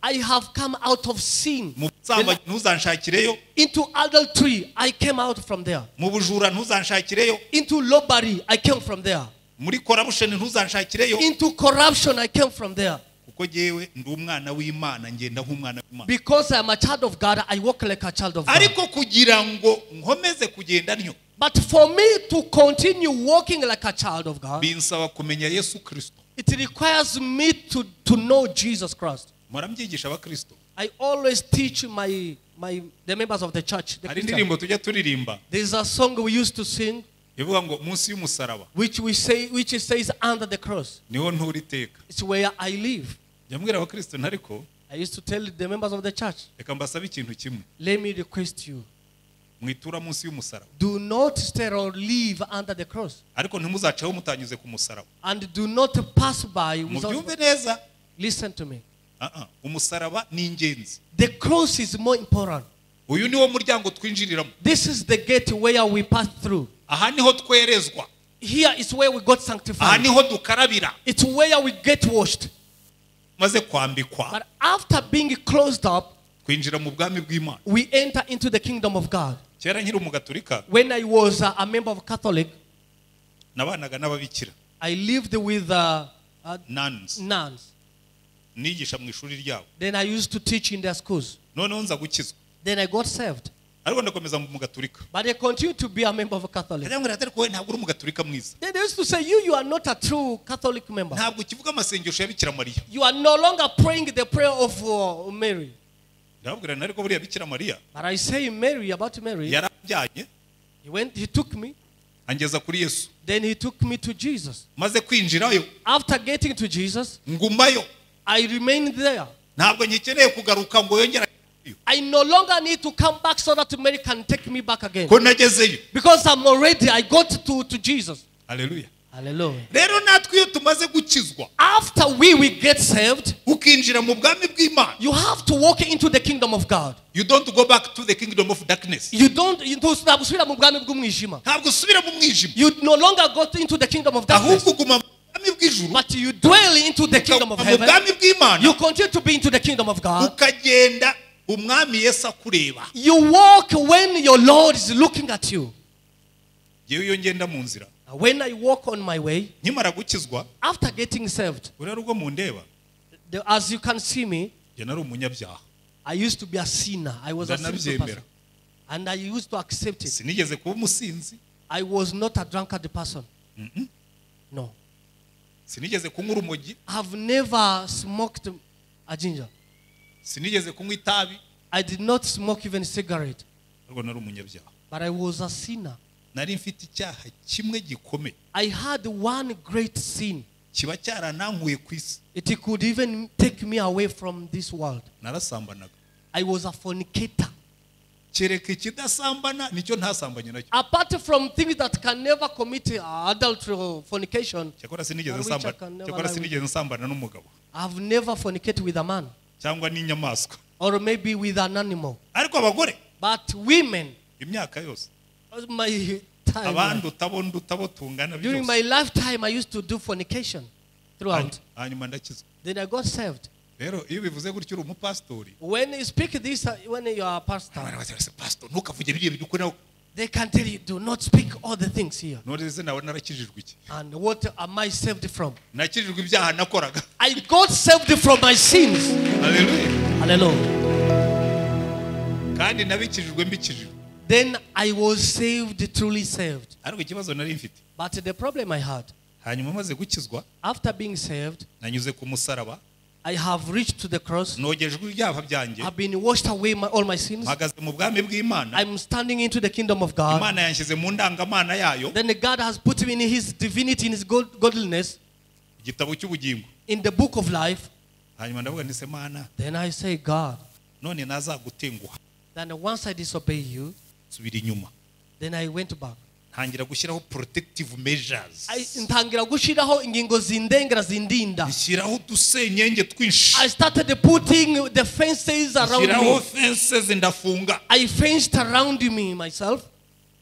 I have come out of sin. Mu busambanyi ntuzanshakirayo. Into adultery, I came out from there. Mu bujura ntuzanshakirayo. Into robbery, I came from there. Muri corruption ntuzanshakirayo. Into corruption, I came from there. Kuko jyewe ndi umwana w'Imana, ngenda nk'umwana w'Imana. Because I am a child of God, I walk like a child of God. Ariko kugira ngo nkomeze kugenda ntyo, But for me to continue walking like a child of God, binsaba kumenya Yesu Kristo. It requires me to know Jesus Christ. Mpora mbyigisha abakristo. I always teach the members of the church. The Hari Christian. indirimbo tujya turirimba. There is a song we used to sing, ivuga ngo munsi y'umusaraba, which we say, which it says under the cross. Niho ntura iteka. It's where I live. Njya mbwira abakristo ntariko, I used to tell the members of the church, reka mbasabe ikintu kimwe. Let me request you. Mwitura munsi y'umusaraba. Do not stay or live under the cross. Ariko ntimuzaceho mutanyuze ku musaraba. And do not pass by without. Mubyumve neza. Listen to me. Umusaraba ni ingenzi. The cross is more important. Uyu niwo muryango twinjiriramo. This is the gate where we pass through. Aha niho twerezwa. Here is where we got sanctified. Aha niho dukarabira. It's where we get washed. Maze kwambikwa. But after being closed up, twinjira mu bwami bw'Imana. We enter into the kingdom of God. Kera nkiri umugatolika, When I was a member of Catholic, nabanaga n'ababikira. I lived with nuns. Nuns. Nigisha mu ishuri ryabo. Then I used to teach in their schools. Noneho nza gukizwa. Then I got saved. Ariko ndakomeza mu mugatolika. But I continued to be a member of a Catholic. Ndamubwira ati, ariko wowe ntabwo uri umugatolika mwiza. Then they used to say, you are not a true Catholic member. Ntabwo ukivuga amasengesho ya Bikira Mariya. You are no longer praying the prayer of Mary. Ndababwira nti ariko buriya Bikira Mariya But I say Mary, about Mary, yarabyaye he took me. Angeza kuri Yesu. Then he took me to Jesus. Maze kwinjirayo, After getting to Jesus, ngumayo. I remained there. Ntabwo ngikeneye kugaruka ngo yongere. I no longer need to come back so that Mary can take me back again. Ko nagezeyo. Because I'm already, I got to Jesus. Hallelujah. Hallelujah. Rero natwe iyo tumaze gukizwa, After we will get saved, ukinjira mu bwami bw'Imana, you have to walk into the kingdom of God. You don't go back to the kingdom of darkness. You don't, ntabwo usubira mu bwami bw'umwijima. Ntabwo usubira mu mwijima. You no longer go into the kingdom of darkness. Ahubwo uguma mu bwami bw'ijuru. But you dwell into the kingdom of Ukaguma mu heaven. bwami bw'Imana. You continue to be into the kingdom of God. Ukagenda umwami Yesu akureba. You walk when your Lord is looking at you. Yewe iyo ngenda mu nzira. When I walk on my way, Nkimara gukizwa, after getting saved, uriya rugo mundeba, as you can see me, njye nari umunyabyaha. I used to be a sinner. I was a sinful Ndanabyemera. person. And I used to accept it. Sinigeze kuba umusinzi. I was not a drunkard person. No. Sinigeze kunywa urumogi. I've never smoked a ginger. Sinigeze kunywa itabi. I did not smoke even cigarette. Ariko nari umunyabyaha. But I was a sinner. Nari mfite icyaha kimwe gikomeye. I had one great sin. Kiba cyaranankuye ku isi. It could even take me away from this world. Narasambanaga. I was a fornicator. Kereka ikidasambana nicyo ntasambanye nacyo. Apart from things that can never commit adultery or fornication, Cyakora sinigeze Which I nsambana. can never Cyakora lie with. sinigeze nsambana n'umugabo. I've never fornicated with a man. Cyangwa n'inyamaswa. Or maybe with an animal. Ariko abagore, But women, imyaka yose, my time, abandi utabonda utabo tungana during byose. my lifetime, I used to do fornication throughout. Hanyuma ndakizwa. Then I got saved. Rero iyo bivuze gutyo uri umupasitori, When you speak this, when you are a pastor, abantu bati, "Ese pastor ntukavuge biriya bintu ukora." they can tell you, do not speak all the things here. None se nawe narakijijwe iki? And what am I saved from? Nakijijwe ibyaha nakoraga. I got saved from my sins. Hallelujah. Hallelujah. Kandi nabikijijwe mbikijijwe. Then I was saved, truly saved. Ariko ikibazo nari mfite. But the problem I had, Hanyuma maze gukizwa, after being saved, nanyuze ku musaraba, I have reached to the cross. nogejwe ibyaha byanjye, I've been washed away all my sins. mpagaze mu bwami bw'Imana. I'm standing into the kingdom of God. Imana yanshyize mu ndangamana yayo, Then God has put me in his divinity, in his godliness, igitabo cy'ubugingo. in the book of life. Hanyuma ndavuga nti se Mana, Then I say, God, none nazagutenguha, then once I disobey you, nsubira inyuma. then I went back. Ntangira gushyiraho protective measures. Ntangira gushyiraho ingingo zindengera zindinda. Nshyiraho udusenyenge twinshi. I started putting the fences around Nshyiraho me. fences ndafunga. I fenced around me myself.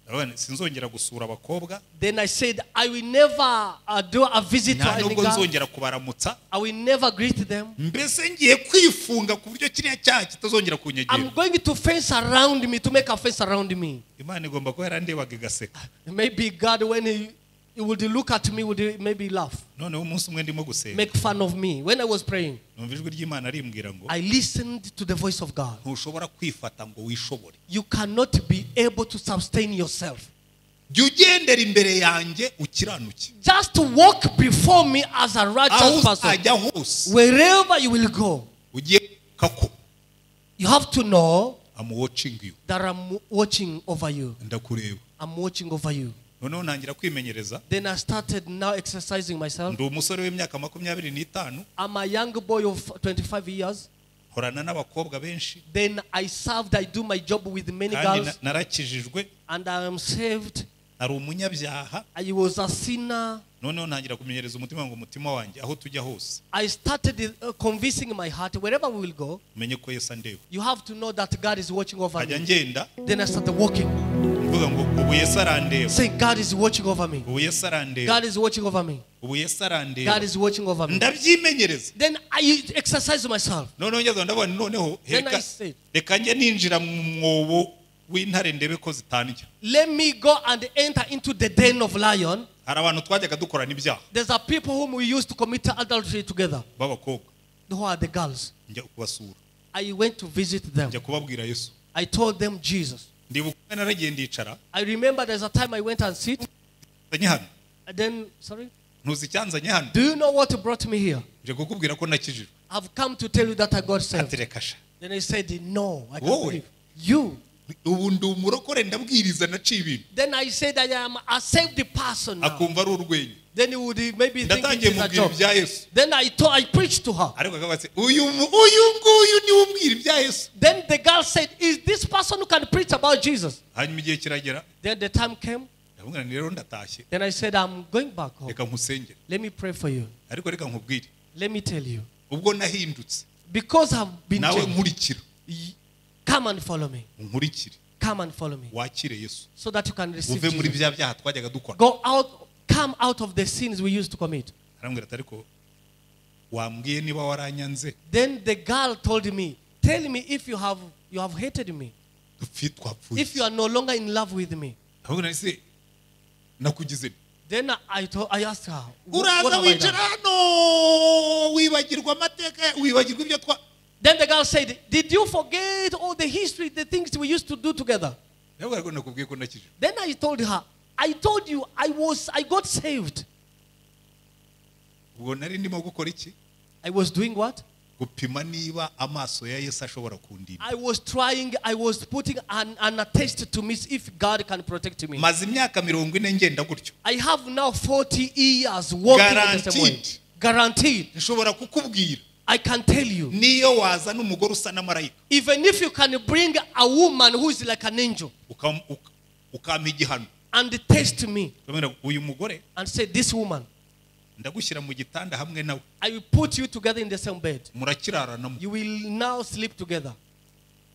Ndavuga nti sinzongera gusura abakobwa. Then I said, I will never do a visit to Nta any nubwo girl. nzongera kubaramutsa. I will never greet them. Mbese ngiye kwifunga ku buryo kiriya cyaha kitazongera kunyegera. I'm going to fence around me, to make a fence around me. Imana igomba kuba yarandebaga igaseka. Maybe God, when he would look at me, would maybe laugh, Noneho umunsi umwe ndimo gusenga, make fun of me. When I was praying, numva ijwi ry'Imana rimbwira ngo, I listened to the voice of God. ntushobora kwifata ngo wishobore. You cannot be able to sustain yourself. Jya ugendera imbere yanjye ukiranuke. Just walk before me as a righteous Aho person. uzajya hose, Wherever you will go, ugiye kako. you have to know I'm watching you. that I'm watching over you. Ndakureba. I'm watching over you. Noneho ntangira kwimenyereza. Then I started now exercising myself. Ndi umusore w'imyaka 25. I'm a young boy of 25 years. Nkorana n'abakobwa benshi. Then I served, I do my job with many Kandi girls. narakijijwe. And I am saved. Nari umunyabyaha. I was a sinner. Noneho ntangira kumenyereza umutima ngo umutima wanjye aho tujya hose. I started convincing my heart, wherever we will go, Umenye ko Yesu andeba. you have to know that God is watching over Nkajya me. ngenda. Then I started walking. Mvuga ngo ubu Yesu arandeba. Saying, God is watching over me. Ubu Yesu arandeba. God is watching over me. Ubu Yesu arandeba. God is watching over me. Ndabyimenyereza. Then I exercise myself. Noneho ngeze ndabona noneho Then I said, reka njye ninjira mu mwobo w'intare ndebe ko zitandya. Let me go and enter into the den of lion. Hari abantu twajyaga dukorana ibyaha. There's a people whom we used to commit adultery together. B'abakobwa. Who are the girls? Njya kubasura. I went to visit them. Njya kubabwira Yesu. I told them Jesus. Ndibuka naragiye ndicara. I remember there's a time I went and sit. Nzanye hano. And then, sorry. Ntuzi icyanzanye hano. Do you know what brought me here? Nje kukubwira ko nakijijwe. I've come to tell you that I got saved. Ati reka sha. Then I said, no, I can't Wowe. Believe. You. Ubu ndi umurokore ndabwiriza naciye ibintu. Then I said, I am a saved person now. Akumva ari urwenya. Then he would maybe think it Ndatangiye is a mubwira joke. ibya Yesu. Then I preached to her. Ariko akavuga ati uyu uyu nguyu niwe umbwira ibya Yesu. Then the girl said, is this person who can preach about Jesus? Hanyuma igihe kiragera. Then the time came. Ndamubwira nti rero ndatashye. Then I said, I'm going back home. Reka nkusengere. Let me pray for you. Ariko reka nkubwire. Let me tell you. Ubwo nahindutse. Because I've been Nawe changed. nkurikira. Come and follow me. Unkurikire. Come and follow me. Wakire Yesu. So that you can receive Uve muri Jesus. bya byaha twajyaga dukora. Go out, come out of the sins we used to commit. Arambwira ati ariko wambwiye niba waranyanze. Then the girl told me, tell me if you have hated me. Dupfi twapfuye. If you are no longer in love with me. Ndamubwira nti se nakugize nte? Then I asked her, what Uraza have I wicara done? hano wibagirwa amateka wibagirwa ibyo twa. Then the girl said, did you forget all the history, the things we used to do together? Ndamubwira ko nakubwiye ko nakijijwe. Then I told her, I told you I got saved. Ubwo nari ndimo gukora iki? I was doing what? Gupima niba amaso ya Yesu ashobora kundinda. I was trying, I was putting an attest to me if God can protect me. Maze imyaka 40 ngenda gutyo. I have now 40 years walking in the same way. Guaranteed. Guaranteed. Nshobora kukubwira. I can tell you. Niyo wazana umugore usa na marayika. Even if you can bring a woman who is like an angel. Ukampa igihano. And test me. Ukamubwira, uyu mugore And say, this woman, ndagushyira mu gitanda hamwe nawe. I will put you together in the same bed. Murakiraranamo. You will now sleep together.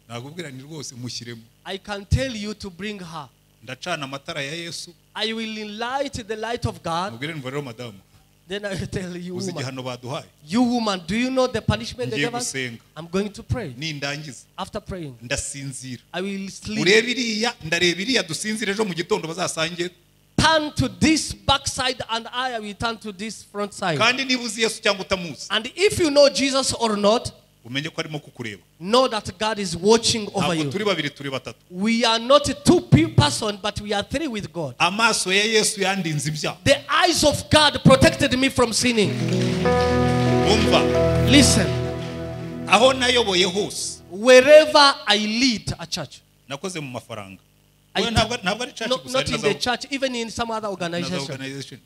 Nakubwira ni rwose mushyiremo. I can tell you to bring her. Ndacana amatara ya Yesu. I will light the light of God. Mubwire nva rero madamu. Then I will tell you, Uzi woman. igihano baduhaye. You woman, do you know the punishment they Ngiye gave us? gusenga. I'm going to pray. Nindangiza. After praying, Ndasinzira. I will sleep. Urebe iriya, ndareba iriya dusinzire ejo mu gitondo bazasange. Turn to this backside and I will turn to this front side. Kandi niba uzi Yesu cyangwa utamuzi. And if you know Jesus or not, umenye ko arimo kukureba. Know that God is watching over Ntabwo you. turi babiri turi batatu. We are not two person, but we are three with God. Amaso ya Yesu yandinze ibyaha. The eyes of God protected me from sinning. Umva. Listen. Aho nayoboye hose. Wherever I lead a church. Nakoze mu mafaranga. Ntabwo ari church no, gusa, not in the church, even in some other organization.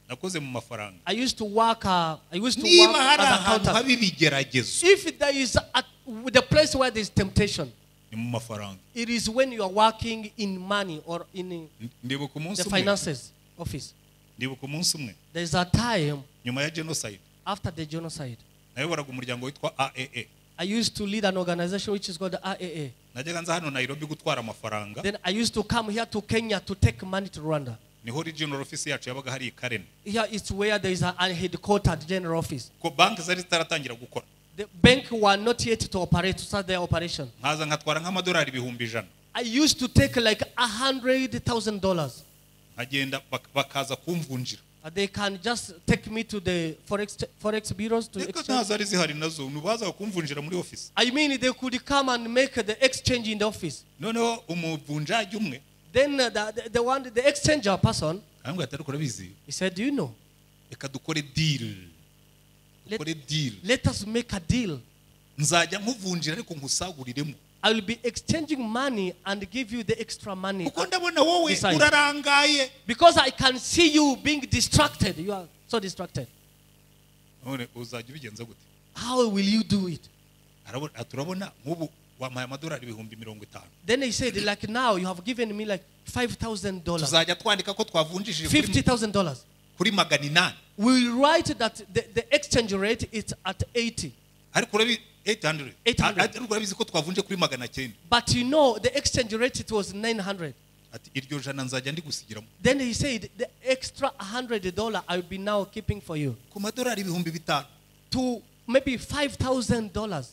Nakoze mu mafaranga. I used to work as Niba an accountant. If there is the place where there is temptation, ni mu mafaranga. It is when you are working in money or in the finances office. Ndibuka umunsi umwe. There is a time nyuma ya genocide. After the genocide. Nayoboraga umuryango witwa AAA. I used to lead an organization which is called the AAA. Najyaga nza hano Nairobi gutwara amafaranga. Then I used to come here to Kenya to take money to Rwanda. Niho regional office yacu yabaga hari Karen. Here is where there is a headquartered general office. Ko bank zari zitaratangira gukora. The bank were not yet to operate, to start their operation. Nkaza nkatwara nk'amadolari $100,000. I used to take like $100,000. Nkagenda bakaza kumvunjira. They can just take me to the forex bureaus to exchange. Zari zihari nazo nubaza kumvunjira muri office. I mean they could come and make the exchange in the office. Noneho umuvunjaji umwe. Then the exchanger person, he said, do you know? Reka dukore deal. Dukore deal. Let us make a deal. Nzajya nkuvunjira ariko nkusaguriremo. I will be exchanging money and give you the extra money. Kuko ndabona wowe urarangaye. Because I can see you being distracted. You are so distracted. None uzajya ubigenza gute? How will you do it? Turabona nk'ubu wampaye amadolari $50,000. Then he said, like now you have given me like $5,000. Tuzajya twandika ko twavunjishije $50,000. Kuri 800. We will write that the exchange rate is at 80. Ariko urabi 800. 800. Ariko urabizi ko twavunje kuri 900. But you know the exchange rate it was 900. Ati iryo jana nzajya ndigusigiramo. Then he said the extra $100 I will be now keeping for you. Ku madolari $5,000. To maybe $5,000.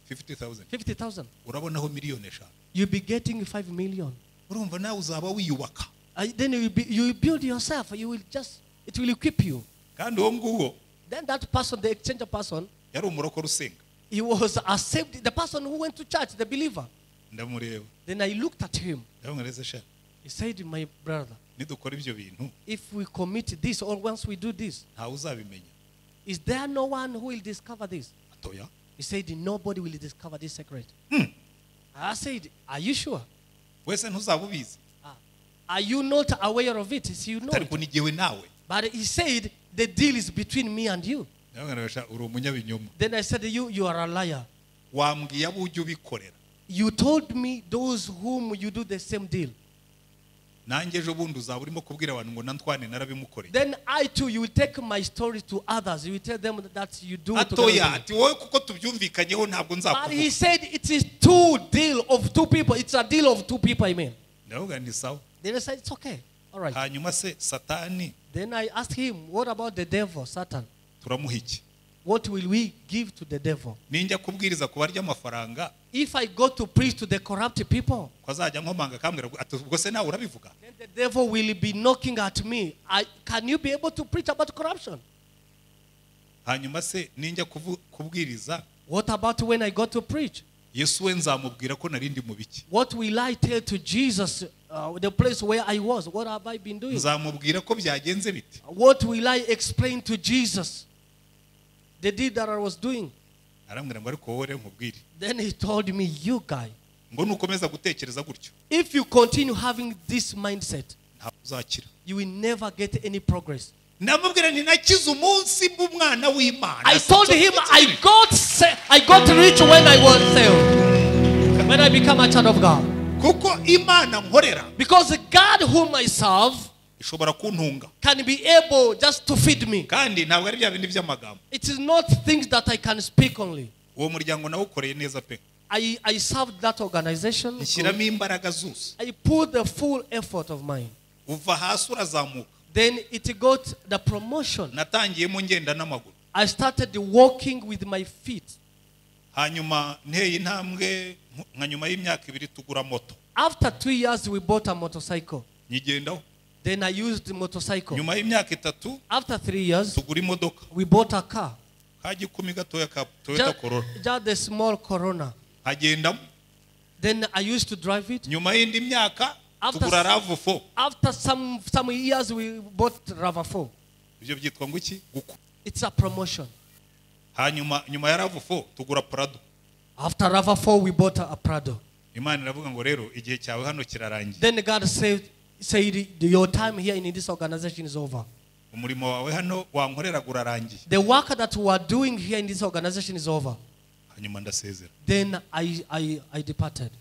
50,000. 50,000. Urabonaho miliyoni 5. You'll be getting 5 million. Urumva nawe uzaba wiyubaka. Then you will build yourself. You will just, it will equip you. Kandi uwo nguwo. Then that person, the exchanger person, yari umurokore usenga. He was accepted, the person who went to church, the believer. Ndamureba. Then I looked at him. Ndamureba sha. He said, my brother, nidukora ibyo bintu, if we commit this or once we do this, ntawe uzabimenya. Is there no one who will discover this? Atoya. He said, nobody will discover this secret. I said, are you sure? Wese ntuzaba ubizi. Are you not aware of it? He said, you know Ariko it. ni jyewe nawe. But he said, the deal is between me and you. Ndababwira ngo, uri umunyabinyoma. Then I said, you are a liar. Wambwiye abo ujya ubikorera. You told me those whom you do the same deal. Nanjye ejo bundi uzaba urimo kubwira abantu ngo nantwane narabimukoreye. Then I too, you will take my story to others. You will tell them that you do it together Atoya, with me. ati wowe kuko tubyumvikanyeho ntabwo But nzakuvuga. he said it is two deal of two people. It's a deal of two people, I mean. Ndavuga nti sawa. Then I said, it's okay. All right. Hanyuma se Satani Then I asked him, what about the devil, Satan? turamuha iki? What will we give to the devil? Ninjya kubwiriza ku barya amafaranga, If I go to preach to the corrupt people, ko azajya nkomanga akambwira ngo, ati ubwo se nawe urabivuga? then the devil will be knocking at me. Can you be able to preach about corruption? Hanyuma se ninjya kubwiriza, What about when I go to preach? Yesu we nzamubwira ko nari ndi mu biki? What will I tell to Jesus, the place where I was? What have I been doing? Nzamubwira ko byagenze bite? What will I explain to Jesus? The deed that I was doing. Arambwira ngo ariko wowe rero nkubwire. Then he told me, you guy, Ngo nukomeza gutekereza gutyo, if you continue having this mindset, ntabwo uzakira. you will never get any progress. Ndamubwira nti nakize umunsi mba umwana w'Imana. I told him I got rich when I was saved. When I become a child of God. Kuko Imana nkorera Because God whom I serve ishobora kuntunga. can be able just to feed me. Kandi ntabwo ari bya bindi by'amagambo. It is not things that I can speak only. Uwo muryango nawukoreye neza pe. I served that organization. Nshyiramo imbaraga zose. I put the full effort of mine. Uva hasi urazamuka. Then it got the promotion. Natangiyemo ngenda n'amaguru. I started walking with my feet. Hanyuma nteye intambwe nka nyuma y'imyaka ibiri tugura moto. After 2 years we bought a motorcycle. Nyigendaho. Then I used the motorcycle. Nyuma y'imyaka itatu After 3 years tugura imodoka. we bought a car. Ka gikumi gatoya ka Toyota Corolla. Just the small Corona. Nkagendamo. Then I used to drive it. Nyuma y'indi myaka tugura RAV4. After some years we bought RAV4. Ibyo byitwa ngo iki? Gukura. It's a promotion. Hanyuma nyuma ya RAV4 tugura Prado. After RAV4 we bought a Prado. Imana iravuga ngo rero igihe cyawe hano kirarangiye. Then God said your time here in this organization is over. Umurimo wawe hano wankorera urarangiye. The work that we are doing here in this organization is over. Hanyuma ndasezera. Then I departed.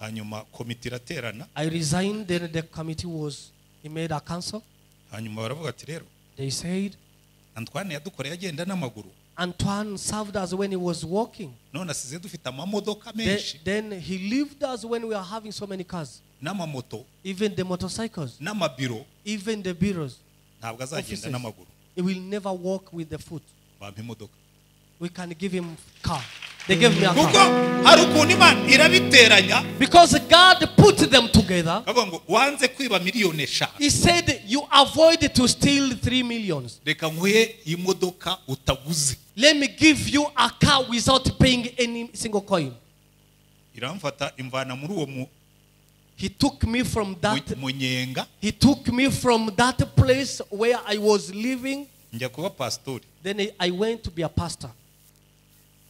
Hanyuma komite iraterana. I resigned. Then the committee was, he made a council. Hanyuma baravuga ati rero They said Antoine yadukoreye agenda n'amaguru. Antoine served us when he was walking. None asize dufite amamodoka menshi. Then he left us when we are having so many cars. N'amamoto. Even the motorcycles. N'amabiro. Even the bureaus. Ntabwo azagenda n'amaguru. He will never walk with the foot. Bampa imodoka. We can give him car. They gave me a car. Kuko hari ukuntu Imana irabiteranya. Because God put them together. Akavuga ngo wanze kwiba miliyoni eshanu. He said you avoid to steal 3 millions. Reka nkuhe imodoka utaguze. Let me give you a car without paying any single coin. Iramfata imvana muri uwo mu He took me from that munyenga. He took me from that place where I was living. Njya kuba pastori. Then I went to be a pastor.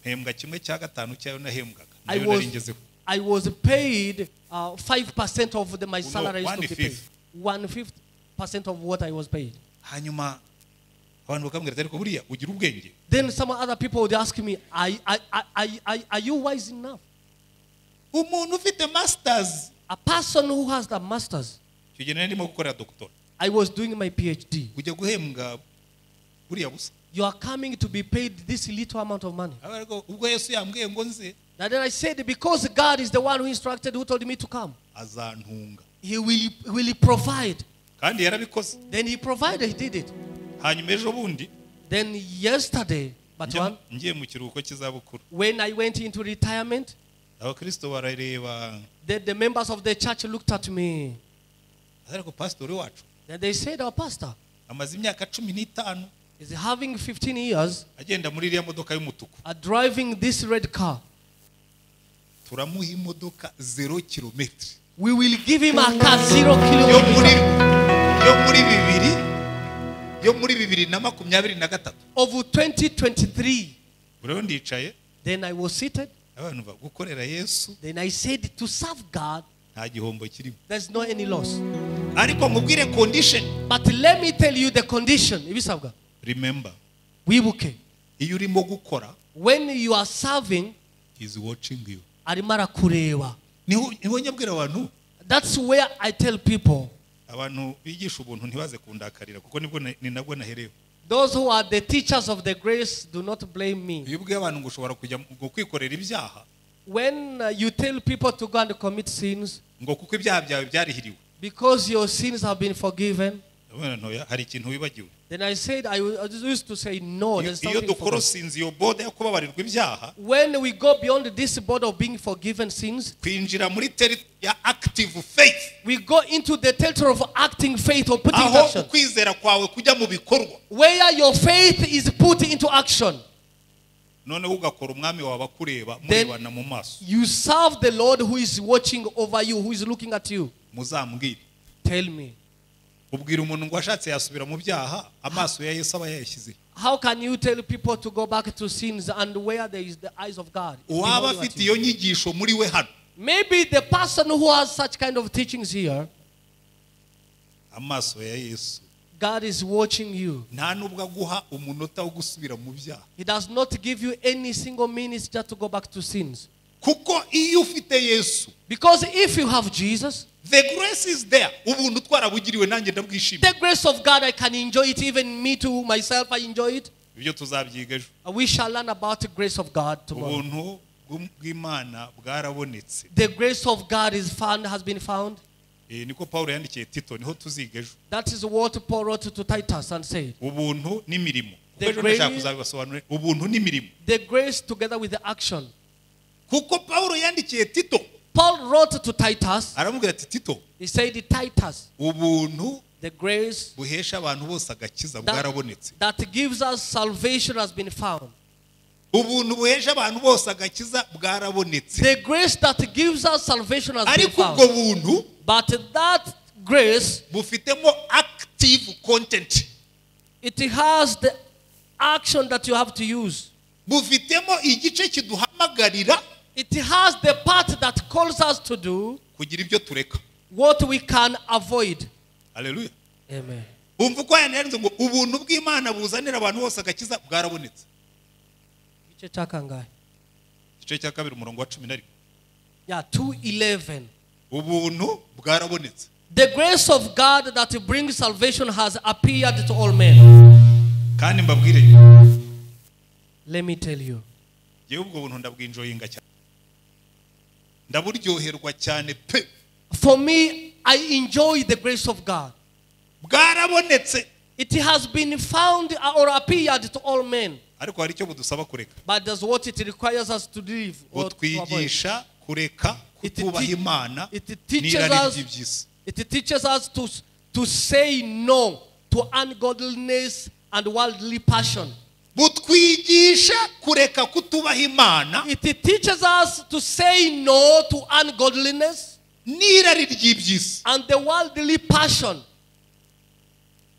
Mpembwa kimwe cya gatanu cyayo nahembwaga. I was paid 5% of my salary used to be paid. 1/5% of what I was paid. Hanyuma abantu bakambwira ati ariko buriya ugira ubwenge. Then some other people would ask me, are you wise enough? Umuntu ufite masters. A person who has the masters. Icyo gihe nari ndimo gukora doctor. I was doing my PhD. Ujya guhembwa buriya busa. You are coming to be paid this little amount of money. Ubwo Yesu yambwiye ngo nze. And then I said, because God is the one who instructed, who told me to come. Azantunga. He will provide. Kandi yarabikoze. Then he provided, he did it. Hanyuma ejo bundi. Then yesterday, but one, ngiye mu kiruhuko cy'izabukuru. When I went into retirement, Abakristo barareba. Then the members of the church looked at me. Ariko pastor wacu. Then they said, our pastor amaze imyaka 15 is having 15 years agenda muri iriya modoka y'umutuku. Are driving this red car. Turamuha imodoka 0 kilometer. We will give him a car 0 kilometer. Yo muri 2023. Of 2023. Rero ndicaye. Then I was seated. Abantu ba gukorera Yesu. Then I said to serve God. Nta gihombo kirimo. There's no any loss. Ariko nkubwire condition. But let me tell you the condition. Ibisabwa. Remember. Wibuke. Iyo urimo gukora. When you are serving, he is watching you. Arimo arakureba. Niho nyabwira abantu. That's where I tell people. Abantu bigisha ubuntu ntibaze kundakarira kuko nibwo ni nabwo naherewe. Those who are the teachers of the grace do not blame me. Iyo ubwiye abantu ngo ushobora kujya ngo kwikorera ibyaha. When you tell people to go and commit sins, ngo kuko ibyaha byawe byarihiriwe. Because your sins have been forgiven. Hari ikintu wibagiwe. Then I said, I used to say no. There's Iyo something dukorosinze iyo border yo kubabarirwa ibyaha. When we go beyond this border of being forgiven sins, kwinjira muri territory ya active faith. We go into the territory of acting faith or putting Aho action. ukwizera kwawe kujya mu bikorwa. Where your faith is put into action. Noneho ugakora umwami wawe akureba murebana mu maso. You serve the Lord who is watching over you, who is looking at you. Muzambwire. Tell me. Ubwira umuntu ngo ashatse yasubira mu byaha amaso ya Yesu aba yayashyize. How can you tell people to go back to sins and where there is the eyes of God? Uwaba afite iyo nyigisho muri we hano. Maybe the person who has such kind of teachings here, amaso ya Yesu. God is watching you. Nta nubwo aguha umunota wo gusubira mu byaha. He does not give you any single minute just to go back to sins. Kuko iyo ufite Yesu, because if you have Jesus, the grace is there. Ubuntu twarabugiriwe nanjye ndabwishimiye. The grace of God, I can enjoy it. Even me too, myself, I enjoy it. Ibyo tuzabyiga ejo. We shall learn about the grace of God tomorrow. Ubuntu bw'Imana bwarabonetse. The grace of God is found, has been found. Niko Paul yandikiye Tito, niho tuziga ejo. That is what Paul wrote to Titus and said. Ubuntu n'imirimo. Kuko ejo ndashaka kuzabibasobanurira. Ubuntu n'imirimo. The grace together with the action. Kuko Paul yandikiye Tito. Paul wrote to Titus. Aramubwira ati Tito. He said Titus. Ubuntu the grace buhesha abantu bose agakiza bwarabonetse. That gives us salvation has been found. Ubuntu buhesha abantu bose agakiza bwarabonetse. The grace that gives us salvation has been found. Ariko ubwo buntu, but that grace bufitemo active content. It has the action that you have to use. Bufitemo igice kiduhamagarira. It has the part that calls us to do kugira ibyo tureka. What we can avoid. Hallelujah. Amen. Umva uko yanditse ngo ubuntu bw'Imana buzanira abantu bose agakiza bwarabonetse. Igice cya kangahe? Igice cya kabiri umurongo wa 11. Yeah, 2:11. Ubuntu bwarabonetse. The grace of God that brings salvation has appeared to all men. Kandi mbabwire. Let me tell you. Yewe ubwo buntu ndabwinjoyinga cyane. Ndaburyoherwa cyane pe. For me, I enjoy the grace of God. Bwarabonetse. It has been found or appeared to all men. Ariko hari icyo budusaba kureka. But that's what it requires us to live or to avoid. Butwigisha kureka kutubaha Imana n'irari ry'iby'isi. It teaches us to say no to ungodliness and worldly passion. Butwigisha kureka kutubaha Imana. It teaches us to say no to ungodliness n'irari ry'iby'isi. and the worldly passion.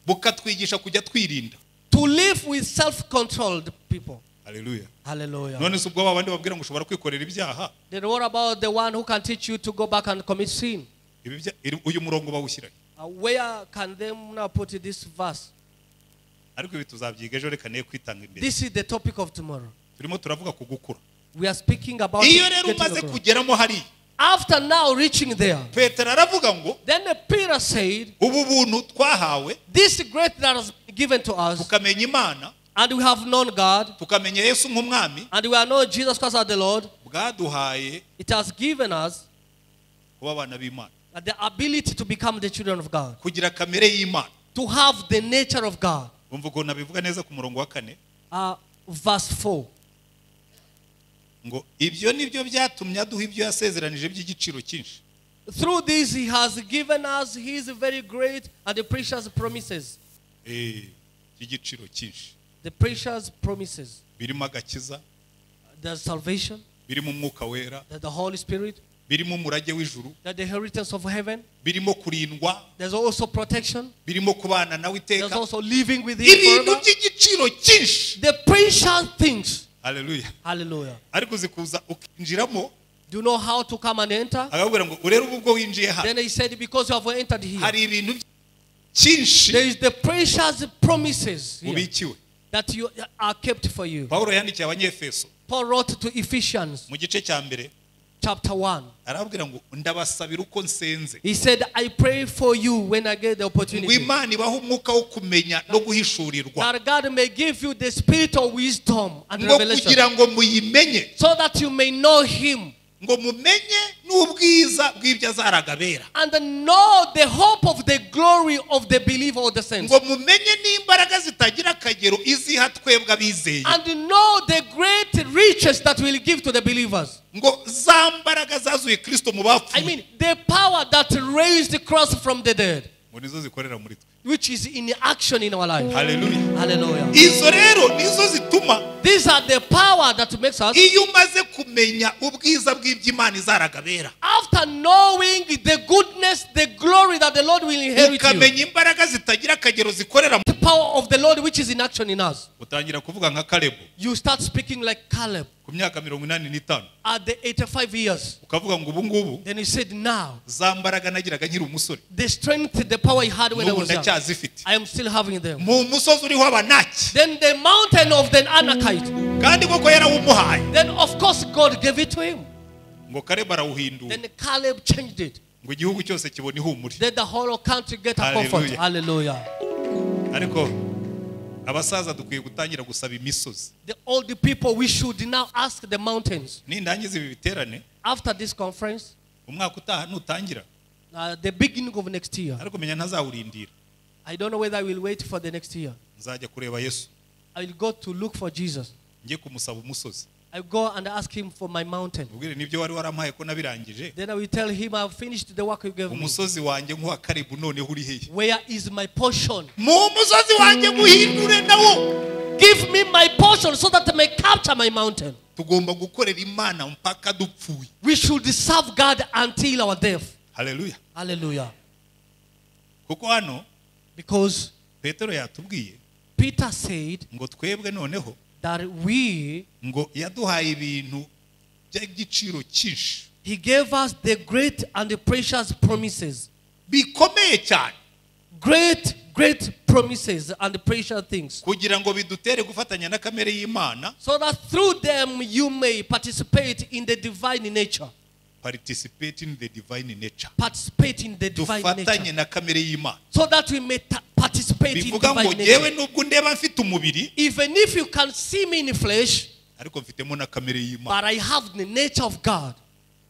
Bukatwigisha kujya twirinda. To live with self-controlled people. Hallelujah. Hallelujah. None se ubwo babandi babwira ngo ushobora kwikorera ibyaha. Then what about the one who can teach you to go back and commit sin? Uyu murongo bawushyira. Where can them now put this verse? Ariko ibi tuzabyiga ejo reka ne kwitanga imbere. This is the topic of tomorrow. Turimo turavuga ku gukura. We are speaking about Iyo rero umaze kugeramo hari. After now reaching there, Petero aravuga ngo, then Peter said, ubu buntu twahawe, this grace that has been given to us, tukamenya Imana, and we have known God, tukamenya Yesu nk'umwami, and we are known Jesus Christ as the Lord, bwaduhaye it has given us kuba abana b'Imana, the ability to become the children of God, kugira kamere y'Imana, to have the nature of God. Umva ukuntu abivuga neza ku murongo wa 4. Verse 4. Ngo ibyo nibyo byatumye aduha ibyo yasezeranije by'igiciro cyinshi. Through this he has given us his very great and the precious promises. By'igiciro cyinshi. The precious promises. Birimo agakiza. The salvation. Birimo umwuka wera. The Holy Spirit. Birimo umurage w'ijuru. The inheritance of heaven. Birimo kurindwa. There's also protection. Birimo kubana nawe iteka. There's also living with him Ibintu forever. by'igiciro cyinshi. The precious things. Hallelujah. Hallelujah. Ariko uzi kuza ukinjiramo. Do you know how to come and enter? Akakubwira ngo urebe ubwo winjiye hano. Then he said, because you have entered here, Hari ibintu byinshi there is the precious promises here ubikiwe. that you are kept for you. Pawulo yandikiye Abanyefeso Paul wrote to Ephesians mu gice cya mbere chapter 1. arababwira ngo ndabasabira uko nsenze. He said, I pray for you when I get the Ngo opportunity. Imana ibahe umwuka wo kumenya no guhishurirwa. That God may give you the spirit of wisdom and Ngo revelation. kugira ngo muyimenye. So that you may know him. Ngo mumenye n'ubwiza bw'ibyo azaragabera. And know the hope of the glory of the believer or the saints. Ngo mumenye n'imbaraga zitagira akagero iziha twebwe abizeye. And know the great riches that will give to the believers. Ngo za mbaraga zazuye Kristo mu bapfuye. I mean, the power that raised the cross from the dead. Ngo nizo zikorera muri twe. Which is in action in our life. Hallelujah. Hallelujah. Izo rero nizo zituma. These are the power that makes us. Iyo umaze kumenya ubwiza bw'iby'Imana izaragabera. After knowing the goodness, the glory that the Lord will inherit you. Ukamenya imbaraga zitagira akagero zikorera. The power of the Lord which is in action in us. Utangira kuvuga nka Caleb. You start speaking like Caleb. Ku myaka 85. At the 85 years. Ukavuga ngo ubu ngubu. Then he said now. Za mbaraga nagiraga nkiri umusore. The strength, the power he had when I was young. I am still having them. Mu musozi uriho Abanaki. Then the mountain of the Anakite. Kandi koko yarawumuhaye. Then of course God gave it to him. Ngo Caleb arawuhindura. Then Caleb changed it. Ngo igihugu cyose kibona ihumure. Then the whole country get a comfort. Hallelujah. Ariko abasaza dukwiye gutangira gusaba imisozi. The old people, we should now ask the mountains. Nindangiza ibi biterane. After this conference, umwaka utaha nutangira. The beginning of next year. Ariko menya ntazawurindira. I don't know whether I will wait for the next year. Nzajya kureba Yesu. I will go to look for Jesus. Ngiye kumusaba umusozi. I go and ask him for my mountain. Ubwire nibyo wari warampaye ko nabirangije. Then I will tell him I have finished the work you gave me. Umusozi wanjye nkuwa Karibu noneho uri hehe? Where is my portion? Mu musozi wanjye muhindure nawo. Give me my portion so that I may capture my mountain. Tugomba gukorera Imana mpaka dupfuye. We should serve God until our death. Hallelujah. Hallelujah. Kuko hano because Petero yatubwiye Peter said ngo twebwe noneho that we ngo yaduhaye ibintu by'igiciro cyinshi. He gave us the great and the precious promises. Bikomeye cyane. Great, great promises and precious things. Kugira ngo bidutere gufatanya na kamere y'Imana. So that through them you may participate in the divine nature. Participate in the divine nature. Participate in the divine nature. Dufatanye na kamere y'Imana. So that we may participate in divine nature. Nubwo ndeba mfite umubiri, even if you can see me in flesh, ariko mfitemo na kamere y'Imana. but I have the nature of God.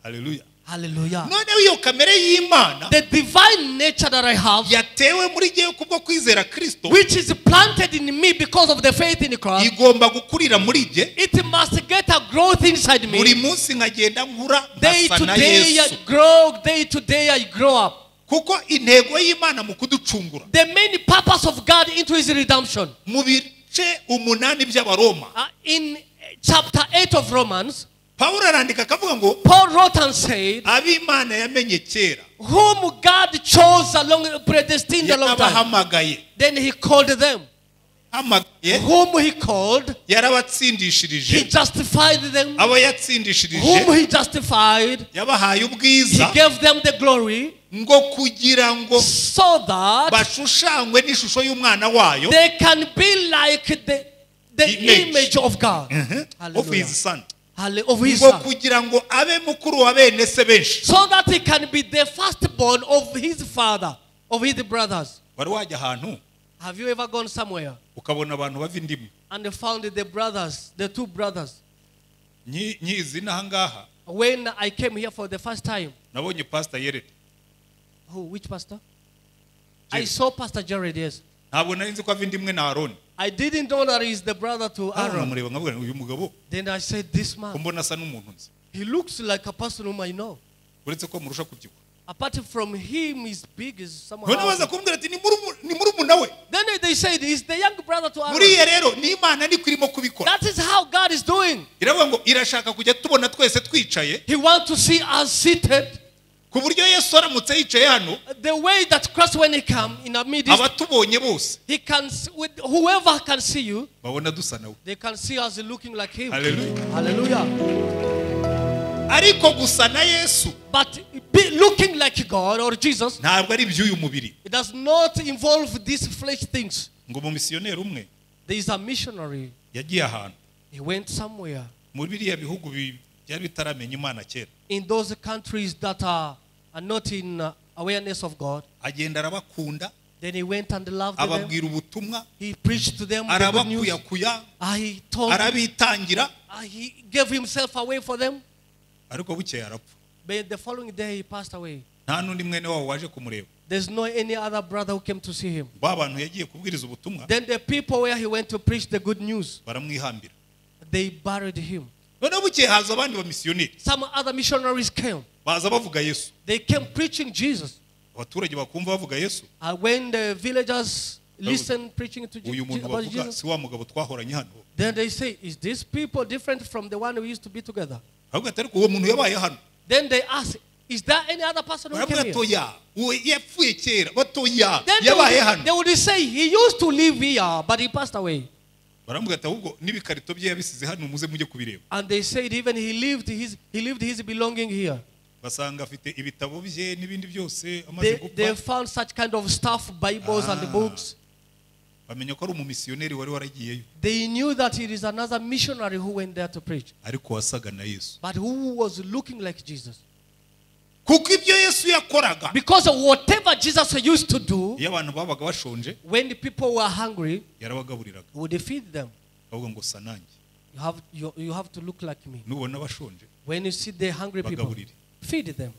Hallelujah. Hallelujah. Noneho iyo kamere y'Imana, the divine nature that I have, yatewe muri jyewe kubwo kwizera Kristo, which is planted in me because of the faith in Christ, igomba gukurira muri jye. It must get a growth inside me. Buri munsi nkagenda nkura Day nkasa to na day Yesu. I grow, day to day I grow up. Kuko intego y'Imana mu kuducungura, the main purpose of God into his redemption, mu bice 8 by'Abaroma, in chapter 8 of Romans, Paulo arandika akavuga ngo, Paul wrote and said, ab'Imana yamenye kera, whom God chose along, predestined a long time, then he called them. Whom he called, yarabatsindishirije, he justified them. Abo yatsindishirije, whom he justified, yabahaye ubwiza, he gave them the glory, ngo kugira ngo so that bashushanywe n'ishusho y'umwana wayo, they can be like the image of God, of his son. Of his Ngo son. kugira ngo abe mukuru wa bene se benshi, so that he can be the firstborn of his father, of his brothers. Wari wajya ahantu? Have you ever gone somewhere ukabona abantu bava indimu? And they found the brothers, the two brothers? Nyizi n'ahangaha. When I came here for the first time, nabonye Pastor Jared. Who? Which pastor? Jared. I saw Pastor Jared, yes. Ntabwo nari nzi ko ava indimwe na Aaron. I didn't know that he's the brother to Aaron. Then I said, this man, Ko mbona asa n'umuntu nzi. he looks like a person whom I know. Uretse ko murusha kubyibuha. Apart from him, he's big, is somehow. None baza kumbwira ati ni murumuna we. Then they said he's the young brother to Aaron. Buriya rero ni Imana niko irimo kubikora. That is how God is doing. Iravuga ngo irashaka kujya tubona twese twicaye. He wants to see us seated. Ku buryo Yesu aramutse yicaye hano, The way that Christ, when he come in our midst, abatubonye bose he can with whoever can see you, babona dusa nawe. they can see us looking like him. Hallelujah. Hallelujah. Ariko gusa na Yesu, But be looking like God or Jesus, ntabwo ari iby'uyu mubiri. it does not involve these flesh things. Ngo umumisiyoneri umwe There is a missionary. yagiye ahantu He went somewhere muri biriya bihugu byari bitaramenya Imana kera. in those countries that are not in awareness of God. Agenda arabakunda, Then he went and loved them. ababwira ubutumwa, He preached to them the good news. arabakuyakuya, He told, arabitangira, he gave himself away for them. ariko bukeye arapfa. But the following day he passed away. Nta n'undi mwene wabo waje kumureba. There's no any other brother who came to see him. Ba bantu yagiye kubwiriza ubutumwa, Then the people where he went to preach the good news, baramwihambira. they buried him. Noneho bukeye haza abandi bamisiyoneri. Some other missionaries came. Baza bavuga Yesu. They came preaching Jesus. Abaturage bakumva bavuga Yesu. And when the villagers listened preaching to Uyu muntu about bavuga Jesus, si wa mugabo twahoranye hano. then they say, is these people different from the one we used to be together? Ahubwo ati ariko uwo muntu yabaye hano. Then they ask, is there any other person who Baravuga came here? atoya, uwo yapfuye kera, batoya, Then yabaye hano. they would say, he used to live here, but he passed away. Baravuga ati ahubwo n'ibikarito bye yabisize hano muze mujye kubireba. And they said even he lived his belonging here. Basanga afite ibitabo bye n'ibindi byose amaze gupfa. They found such kind of stuff, Bibles and books. Bamenya ko ari umumisiyoneri wari waragiyeyo. They knew that it is another missionary who went there to preach. Ariko wasaga na Yesu. But who was looking like Jesus? Kuko ibyo Yesu yakoraga. Because whatever Jesus used to do, iyo abantu babaga bashonje, when the people were hungry, yarabagaburiraga. he would feed them. Akavuga ngo sa nanjye. You have to look like me. Nubona bashonje, When you see the hungry people, bagaburire. feed them.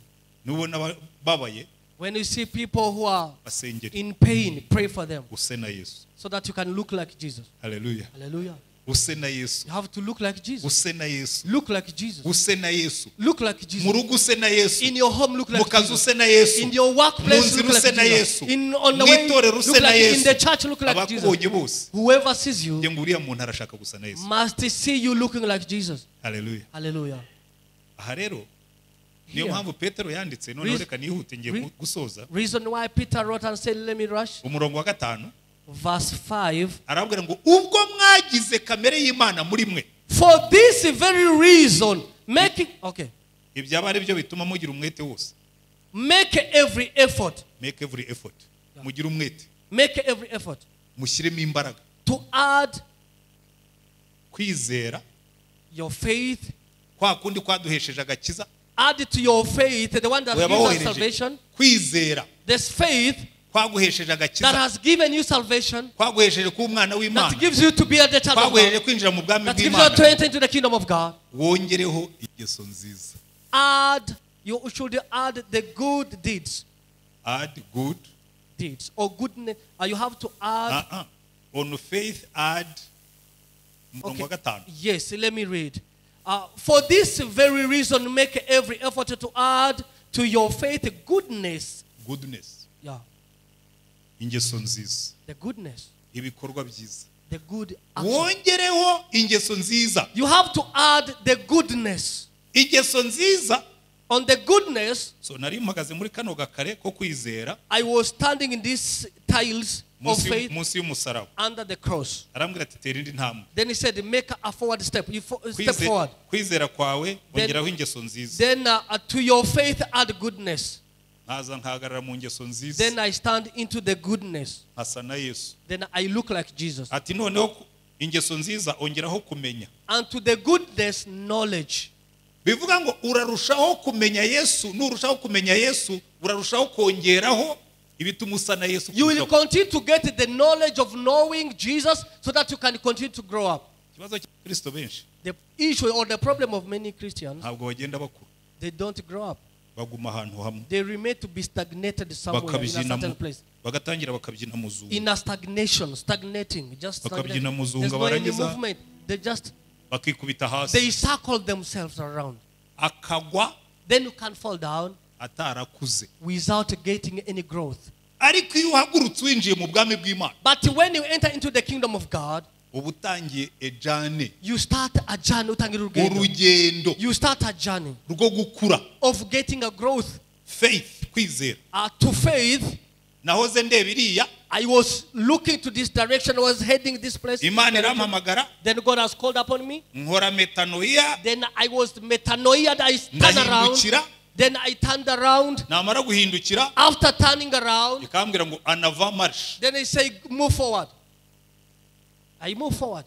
Nubona babaye, When you see people who are basengere. in pain, pray for them. Use na Yesu. So that you can look like Jesus. Hallelujah. Hallelujah. Use na Yesu. You have to look like Jesus. Use na Yesu. Look like Jesus. Use na Yesu. Look like Jesus. Mu rugo use na Yesu. In your home, look Mu like kazi Jesus. use na Yesu. In your workplace, Mu look nzira like use na Jesus. Yesu. In, on the Mu way, itorero look use na like, in Yesu. the church, look like Jesus. Abakubonye bose. Whoever sees you Nge ngo uriya muntu arashaka gusa na Yesu. must see you looking like Jesus. Hallelujah. Hallelujah. Aha rero niyo mpamvu Petero yanditse noneho reka nihute ngiye gusoza. Reason why Peter wrote and said, let me rush. Umurongo wa 5. Verse 5. Arabwira ngo ubwo mwagize kamere y'Imana muri mwe. For this very reason, making okay. Ibyaba ari byo bituma mugira umwete wose. Make every effort. Make every effort. Mugira umwete. Make every effort. Mushyiremo imbaraga. To add kwizera, your faith. Kwa kundi kwaduhesheje agakiza. Add to your faith the one that gives us salvation. Kwizera. This faith kwaguhesheje agakiza. That has given you salvation. Kwaguhesheje kuba umwana w'Imana. That gives you to be a child of God. Kwaguhesheje kwinjira mu bwami That gives bw'Imana. you to enter into the kingdom of God. Wongereho ingeso nziza. Add, you should add the good deeds. Add good deeds or goodness. You have to add. On faith add. Okay. Yes, let me read. For this very reason, make every effort to add to your faith goodness. Goodness. Yeah. Ingeso nziza. The goodness. Ibikorwa byiza. The good action. Wongereho ingeso nziza. You have to add the goodness. Ingeso nziza. On the goodness. So nari mpagaze muri kano gakare ko kwizera. I was standing in these tiles of faith. Munsi y'umusaraba. Under the cross. Arambwira ati tera indi ntambwe. Then he said make a forward step. You step forward. Kwizera kwawe ongeraho ingeso nziza. Then to your faith add goodness. Nkaza nkahagarara mu ngeso nziza. Then I stand into the goodness. Nkasa na Yesu. Then I look like Jesus. Ati noneho ingeso nziza ongeraho kumenya. And to the goodness knowledge. Bivuga ngo urarushaho kumenya Yesu, nurushaho kumenya Yesu, urarushaho kongeraho ibituma usa na Yesu. You will continue to get the knowledge of knowing Jesus so that you can continue to grow up. Ikibazo cy'Abakristo benshi. The issue or the problem of many Christians, ntabwo bagenda bakura. They don't grow up. Baguma ahantu hamwe. They remain to be stagnated somewhere in a certain place. Bagatangira bakabyina muzungu. In a stagnation, stagnating, just bakabyina stagnating. muzungu There's no any barangiza movement. They just bakikubita hasi. They circle themselves around. Akagwa. Then you can fall down atarakuze. Without getting any growth. Ariko iyo uhagurutse winjiye mu bwami bw'Imana. But when you enter into the kingdom of God, uba utangiye a journey. You start a journey, utangira urugendo. Urugendo. You start a journey rwo gukura. Of getting a growth. Faith, kwizera. To faith. Nahoze ndeba iriya. I was looking to this direction, I was heading this place. Imana irampamagara. Then God has called upon me. Nkora metanoia. Then I was metanoia, I turned around. Then I turned around. Namara guhindukira. After turning around, ikambwira ngo anava marche. Then I say move forward. I move forward.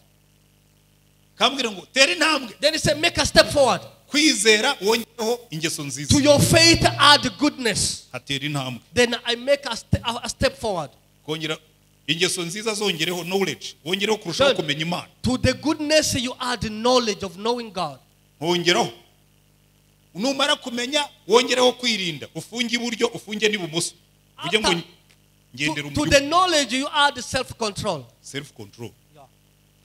Kambwira ngo tera intambwe. Then he said make a step forward. Kwizera wongereho ingeso nziza. To your faith add goodness. Atera intambwe. Then I make a step forward. Kongera ingeso nziza zongereho knowledge, wongereho kurushaho kumenya Imana. To the goodness you add knowledge of knowing God. Hongeraho. Numara kumenya wongereho kwirinda, ufunge iburyo ufunge n'ibumoso. Ujye ngo ngendera To the knowledge you add self control. Self control. Yeah.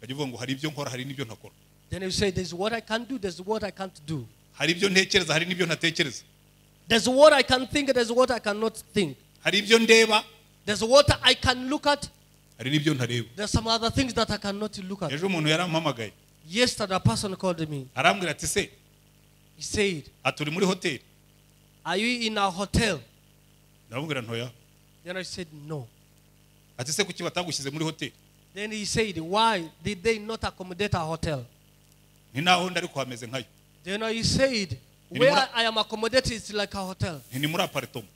Kajivuga ngo hari ibyo nkora hari n'ibyo ntakora. Then you say there's what I can do, there's what I can't do. Hari ibyo ntekereza hari n'ibyo ntatekereza. There's what I can think, there's what I cannot think. Hari ibyo ndeba. There's what I can look at. Hari n'ibyo ntareba. There's some other things that I cannot look at. Ejo umuntu yarampamagaye. Yesterday a person called me. Arambwira ati se. He said, Aturi muri hotel. Are you in a hotel? Ndamubwira ntoya. Then I said no. Ati se kuki batagushyize muri hotel? Then he said, why did they not accommodate a hotel? Ni naho ndari kuhameze nkayo. Then he said, where I am accommodated is like a hotel. Ni muri apartment.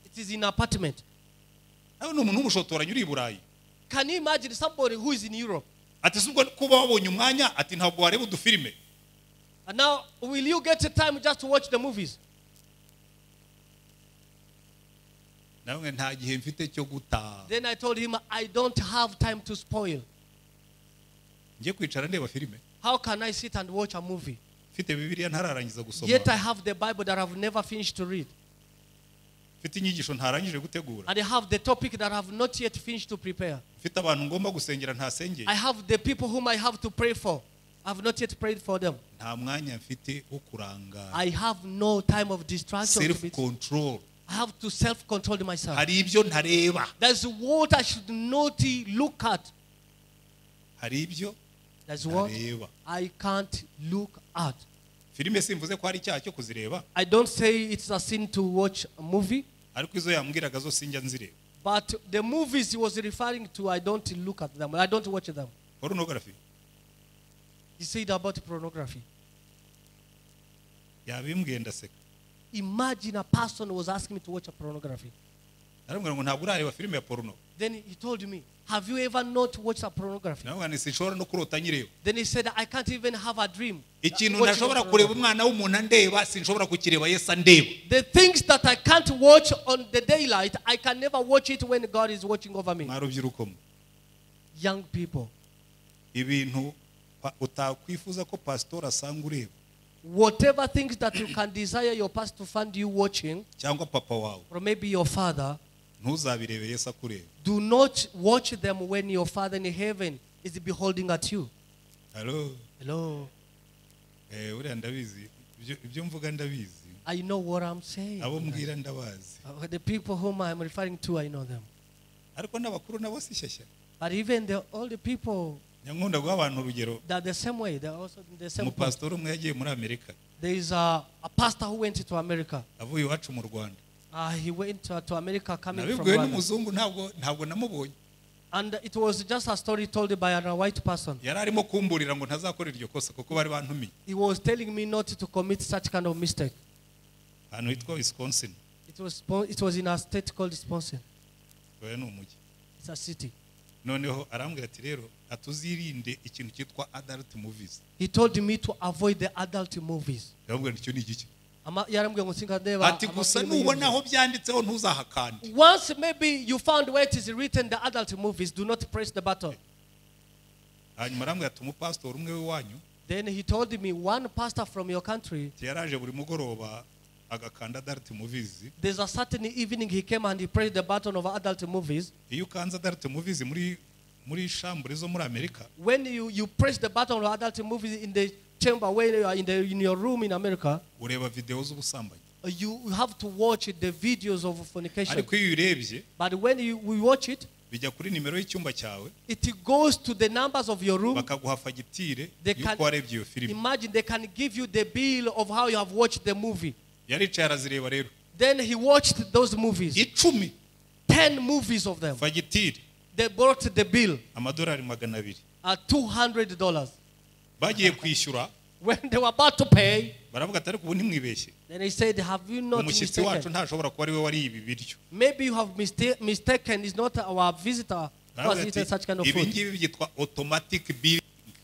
It is in apartment. Nawe ni umuntu w'umushotoranyi uri i Burayi. Can you imagine somebody who is in Europe? Ati se ubwo kuba wabonye umwanya ati ntabwo wareba udufilime. And now will you get the time just to watch the movies? Nawe nta gihe mfite cyo guta. Then I told him I don't have time to spoil. Ngiye kwicara ndeba filime. How can I sit and watch a movie? Mfite Bibiliya ntararangiza gusoma. Yet I have the Bible that I've never finished to read. Mfite inyigisho ntarangije gutegura. And I have the topic that I have not yet finished to prepare. Mfite abantu ngomba gusengera ntasengeye. I have the people whom I have to pray for. I have not yet prayed for them. Nta mwanya mfite wo kurangara. I have no time of distraction. Self control. I have to self-control myself. Hari ibyo ntareba. There's what I should not look at. Hari ibyo That's what I can't look at. Filime simvuze ko hari icyaha cyo kuzireba. I don't say it's a sin to watch a movie. Ariko izo yambwiraga zo sinjya nzireba. But the movies he was referring to, I don't look at them. I don't watch them. Pornography. He said about pornography. Yabimbwiye ndaseka. Imagine a person was asking me to watch a pornography. Narambwira ngo ntabwo urareba filime ya porno. Then he told me, have you ever not watched a pornography? Narambwira nti sinshobora no kurota nyireba. Then he said, I can't even have a dream. Ikintu ntashobora kureba umwana w'umuntu andeba, sinshobora kukireba Yesu andeba. The things that I can't watch on the daylight, I can never watch it when God is watching over me. Mwarubyiruko mwe. Young people. Ibintu utakwifuza ko pastor asanga ureba. Whatever things that you can desire your pastor to find you watching, cyangwa papa wawe, or maybe your father, ntuzabirebe Yesu akureba. Do not watch them when your Father in heaven is beholding at you. Hello. Hello. Uriya ndabizi. Ibyo mvuga ndabizi. I know what I'm saying. Abo mbwira ndabazi. The people whom I'm referring to, I know them. Ariko n'abakuru nabo si shyashya. But even the old people, Nyankunda guha abantu urugero. They're the same way. They're also in the same. Umupastor umwe yagiye muri Amerika. There is a pastor who went to America. Avuye iwacu mu Rwanda. He went to America coming from Nabibwiwe Rwanda. n'umuzungu ntabwo namubonye. And it was just a story told by a white person. Yari arimo kumburira ngo ntazakora iryo kosa kuko bari bantumiye. He was telling me not to commit such kind of mistake. Ahantu hitwa Wisconsin. It was in a state called Wisconsin. Oya ni umujyi. It's a city. Noneho arambwira ati rero atuzirinde ikintu cyitwa adult movies. He told me to avoid the adult movies. Ndamubwira nti icyo ni igiki? Yarambwiye ngo sinkandeba. Ati gusa nubona aho byanditseho ntuzahakande. Once maybe you found where it is written the adult movies, do not press the button. Hanyuma arambwira ati umupastor umwe w'iwanyu. Then he told me one pastor from your country. Yaraje buri mugoroba agakanda adult movies. There's a certain evening he came and he pressed the button of adult movies. Iyo ukanze adult movies muri chambre zo muri Amerika. When you press the button of adult movies in the chamber where you are in your room in America, ureba video z'ubusambanyi. You have to watch the videos of fornication. Ariko iyo urebye, but when we watch it, bijya kuri nimero y'icyumba cyawe. It goes to the numbers of your room. Bakaguha fagitire y'uko warebye iyo filime. Imagine they can give you the bill of how you have watched the movie. Yaricaye arazireba rero. Then he watched those movies. 10. 10 movies of them. Fagitire. They brought the bill. Amadolari 200. $200. Bagiye kwishyura. When they were about to pay, baravuga ati ariko ubu ntimwibeshye. Then he said, have you not Umushyitsi wacu mistaken? ntashobora kuba ari we wariye ibi biryo. Maybe you have mistaken. It's not our visitor who has eaten such kind of Ibi food. ngibi byitwa automatic bill.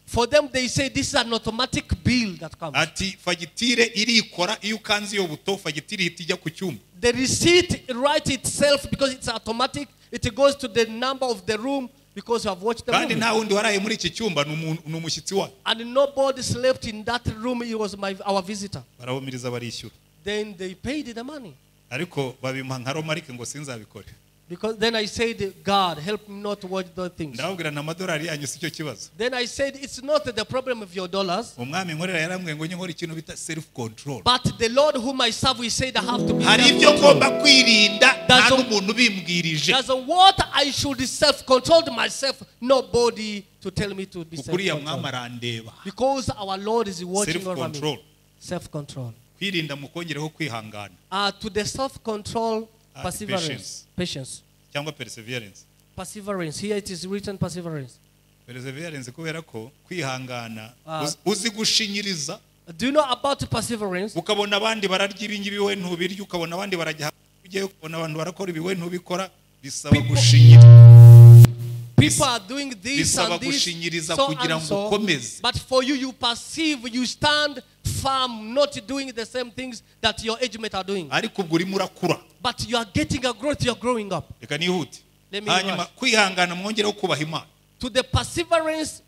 For them, they say this is an automatic bill that comes. Ati fagitire irikora iyo ukanze iyo buto fagitire ihita ijya ku cyumba. The receipt writes itself because it's automatic. It goes to the number of the room because you have watched the Kandi movie. nta wundi waraye muri iki cyumba ni umushyitsi wacu. And nobody slept in that room. It was our visitor. Barahumiriza barishyura. Then they paid the money. Ariko babimpa nka Romarike ngo sinzabikore. Because then I said, God, help me not to watch those things. Ndababwira na amadolari yanyu si cyo kibazo. Then I said, it's not the problem of your dollars. Umwami nkorera yarambwiye ngo nkore ikintu bita self control. But the Lord whom I serve, he said, I have to be Hari ibyo self-controlled. ngomba kwirinda nta n'umuntu ubimbwirije. There's a what I should self-control myself, nobody to tell me to be Kuko uriya mwami self-controlled. arandeba. Because our Lord is watching over me. Self-control. Self-control. Kwirinda mukongereho kwihangana. To the self-control, perseverance. Patience. Cyangwa perseverance. Perseverance. Here it is written perseverance. Perseverance kubera ko kwihangana uzi gushinyiriza. Do you know about perseverance? Ukabona abandi bararya ibi ngibi we ntubirya, ukabona abandi barajya ujye, ukabona abantu barakora ibi we ntubikora, bisaba gushinyiriza. People are doing this Bisaba and this, gushinyiriza so kugira and ngo so. ukomeze. But for you, you perceive, you stand firm, not doing the same things that your age mate are doing. Ariko ubwo urimo urakura. But you are getting a growth, you are growing up. Reka nihute. Let me Hanyuma rush. kwihangana mwongereho kubaha Imana. To the perseverance,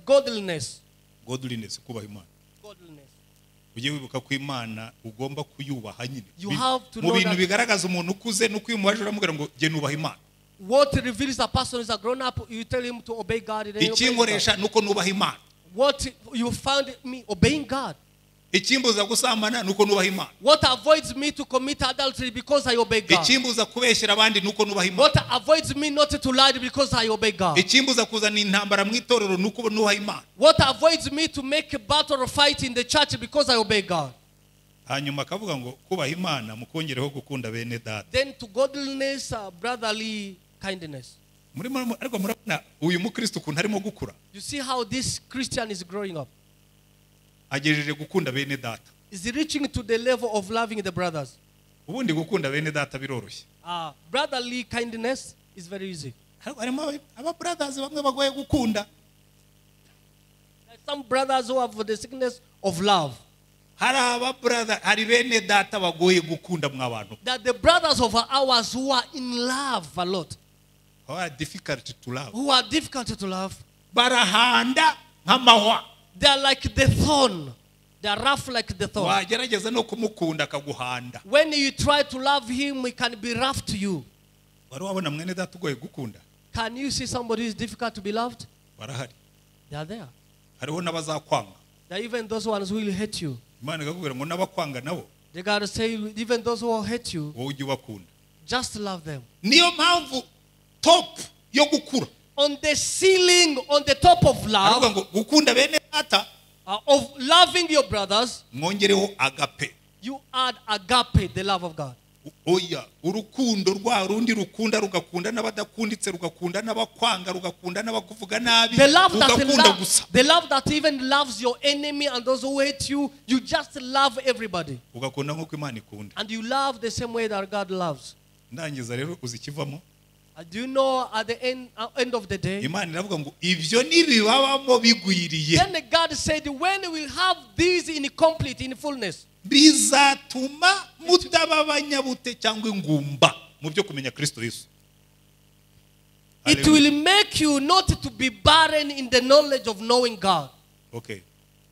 godliness. Godliness, kubaha Imana. Godliness. Ujye wibuka ko Imana ugomba kuyubaha nyine. You have to Mu know bintu that bigaragaza umuntu ukuze nuko uyu uramubwira ngo jye nubaha Imana. What reveals a person is a grown up, you tell him to obey God. Then he obeys God. Ikinkoresha nuko nubaha Imana. What you found me obeying God. Ikimbuza gusambana nuko nubaha Imana. What avoids me to commit adultery because I obey God. Ikimbuza kubeshyera abandi nuko nubaha Imana. What avoids me not to lie because I obey God. Ikimbuza kuzana intambara mu itorero nuko nubaha Imana. What avoids me to make a battle or fight in the church because I obey God. Hanyuma akavuga ngo kubaha Imana mukongereho gukunda bene data. Then to godliness, brotherly kindness. Ariko murabona uyu mukristo ukuntu arimo gukura. You see how this Christian is growing up. Agejeje gukunda bene data. Is reaching to the level of loving the brothers. Ubundi gukunda bene data biroroshye. Brotherly kindness is very easy. Harimo aba brothers bamwe bagoye gukunda. Some brothers who have the sickness of love. Hari aba brother, hari bene data bagoye gukunda mwa bantu. That the brothers of ours who are in love a lot. Who are difficult to love. Who are difficult to love. Barahanda nk'amahwa. They are like the thorn. They are rough like the thorn. Wagerageza no kumukunda akaguhanda. When you try to love him, he can be rough to you. Wari wabona mwene data ugoye gukunda? Can you see somebody who is difficult to be loved? Barahari. They are there. Hariho n'abazakwanga. There are even those ones who will hate you. Imana ikakubwira ngo n'abakwanga nabo. They got to say, even those who hate you, wowe ujye ubakunda. Just love them. Niyo mpamvu top yo gukura. On the ceiling, on the top of love, Aravuga ngo gukunda bene data, of loving your brothers, mwongereho agape. You add agape, the love of God. Oya, urukundo rwa rundi rukunda rugakunda n'abadakunditse, rugakunda n'abakwanga, rugakunda n'abakuvuga nabi, The love that rugakunda gusa. the love that even loves your enemy and those who hate you, you just love everybody. Ugakunda nk'uko Imana ikunda. And you love the same way that God loves. Ndangiza rero uzikivamo. Do you know at the end of the day? Imana iravuga ngo ibyo nibibabamo bigwiriye. Then God said, when we have this in complete, in fullness, bizatuma mutaba abanyabute cyangwa ingumba mu byo kumenya Kristo Yesu. It will make you not to be barren in the knowledge of knowing God. Okay.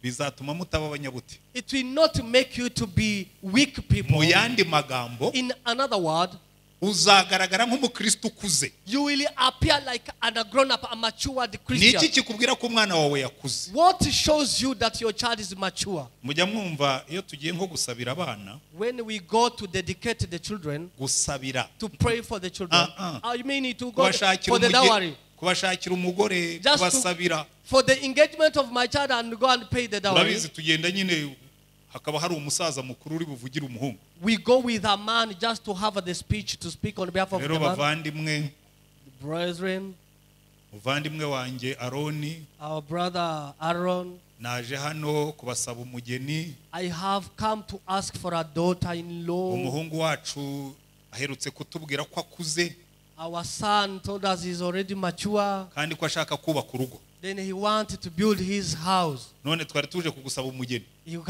Bizatuma mutaba abanyabute. It will not make you to be weak people. Mu yandi magambo, In another word, uzagaragara nk'umukristo ukuze. You will appear like a grown up, a matured Christian. Niki kikubwira ko umwana wawe yakuze? What shows you that your child is mature? Mujya mwumva iyo tugiye nko gusabira abana, When we go to dedicate the children, gusabira, to pray for the children. You mean to go for the dowry? Kubashakira umugore, Just kubasabira. For the engagement of my child and go and pay the dowry. Urabizi tugenda nyine Hakaba hari umusaza mukuru uri buvugire umuhungu. We go with a man just to have the speech to speak on behalf of Rero the man. bavandimwe, Brethren, muvandimwe wanjye Aroni, our brother Aaron, naje hano kubasaba umugeni. I have come to ask for a daughter-in-law. Umuhungu wacu aherutse kutubwira ko akuze. Our son told us he's already mature. Kandi ko ashaka kubaka urugo. Then he wanted to build his house. None twari tuje kugusaba umugeni. You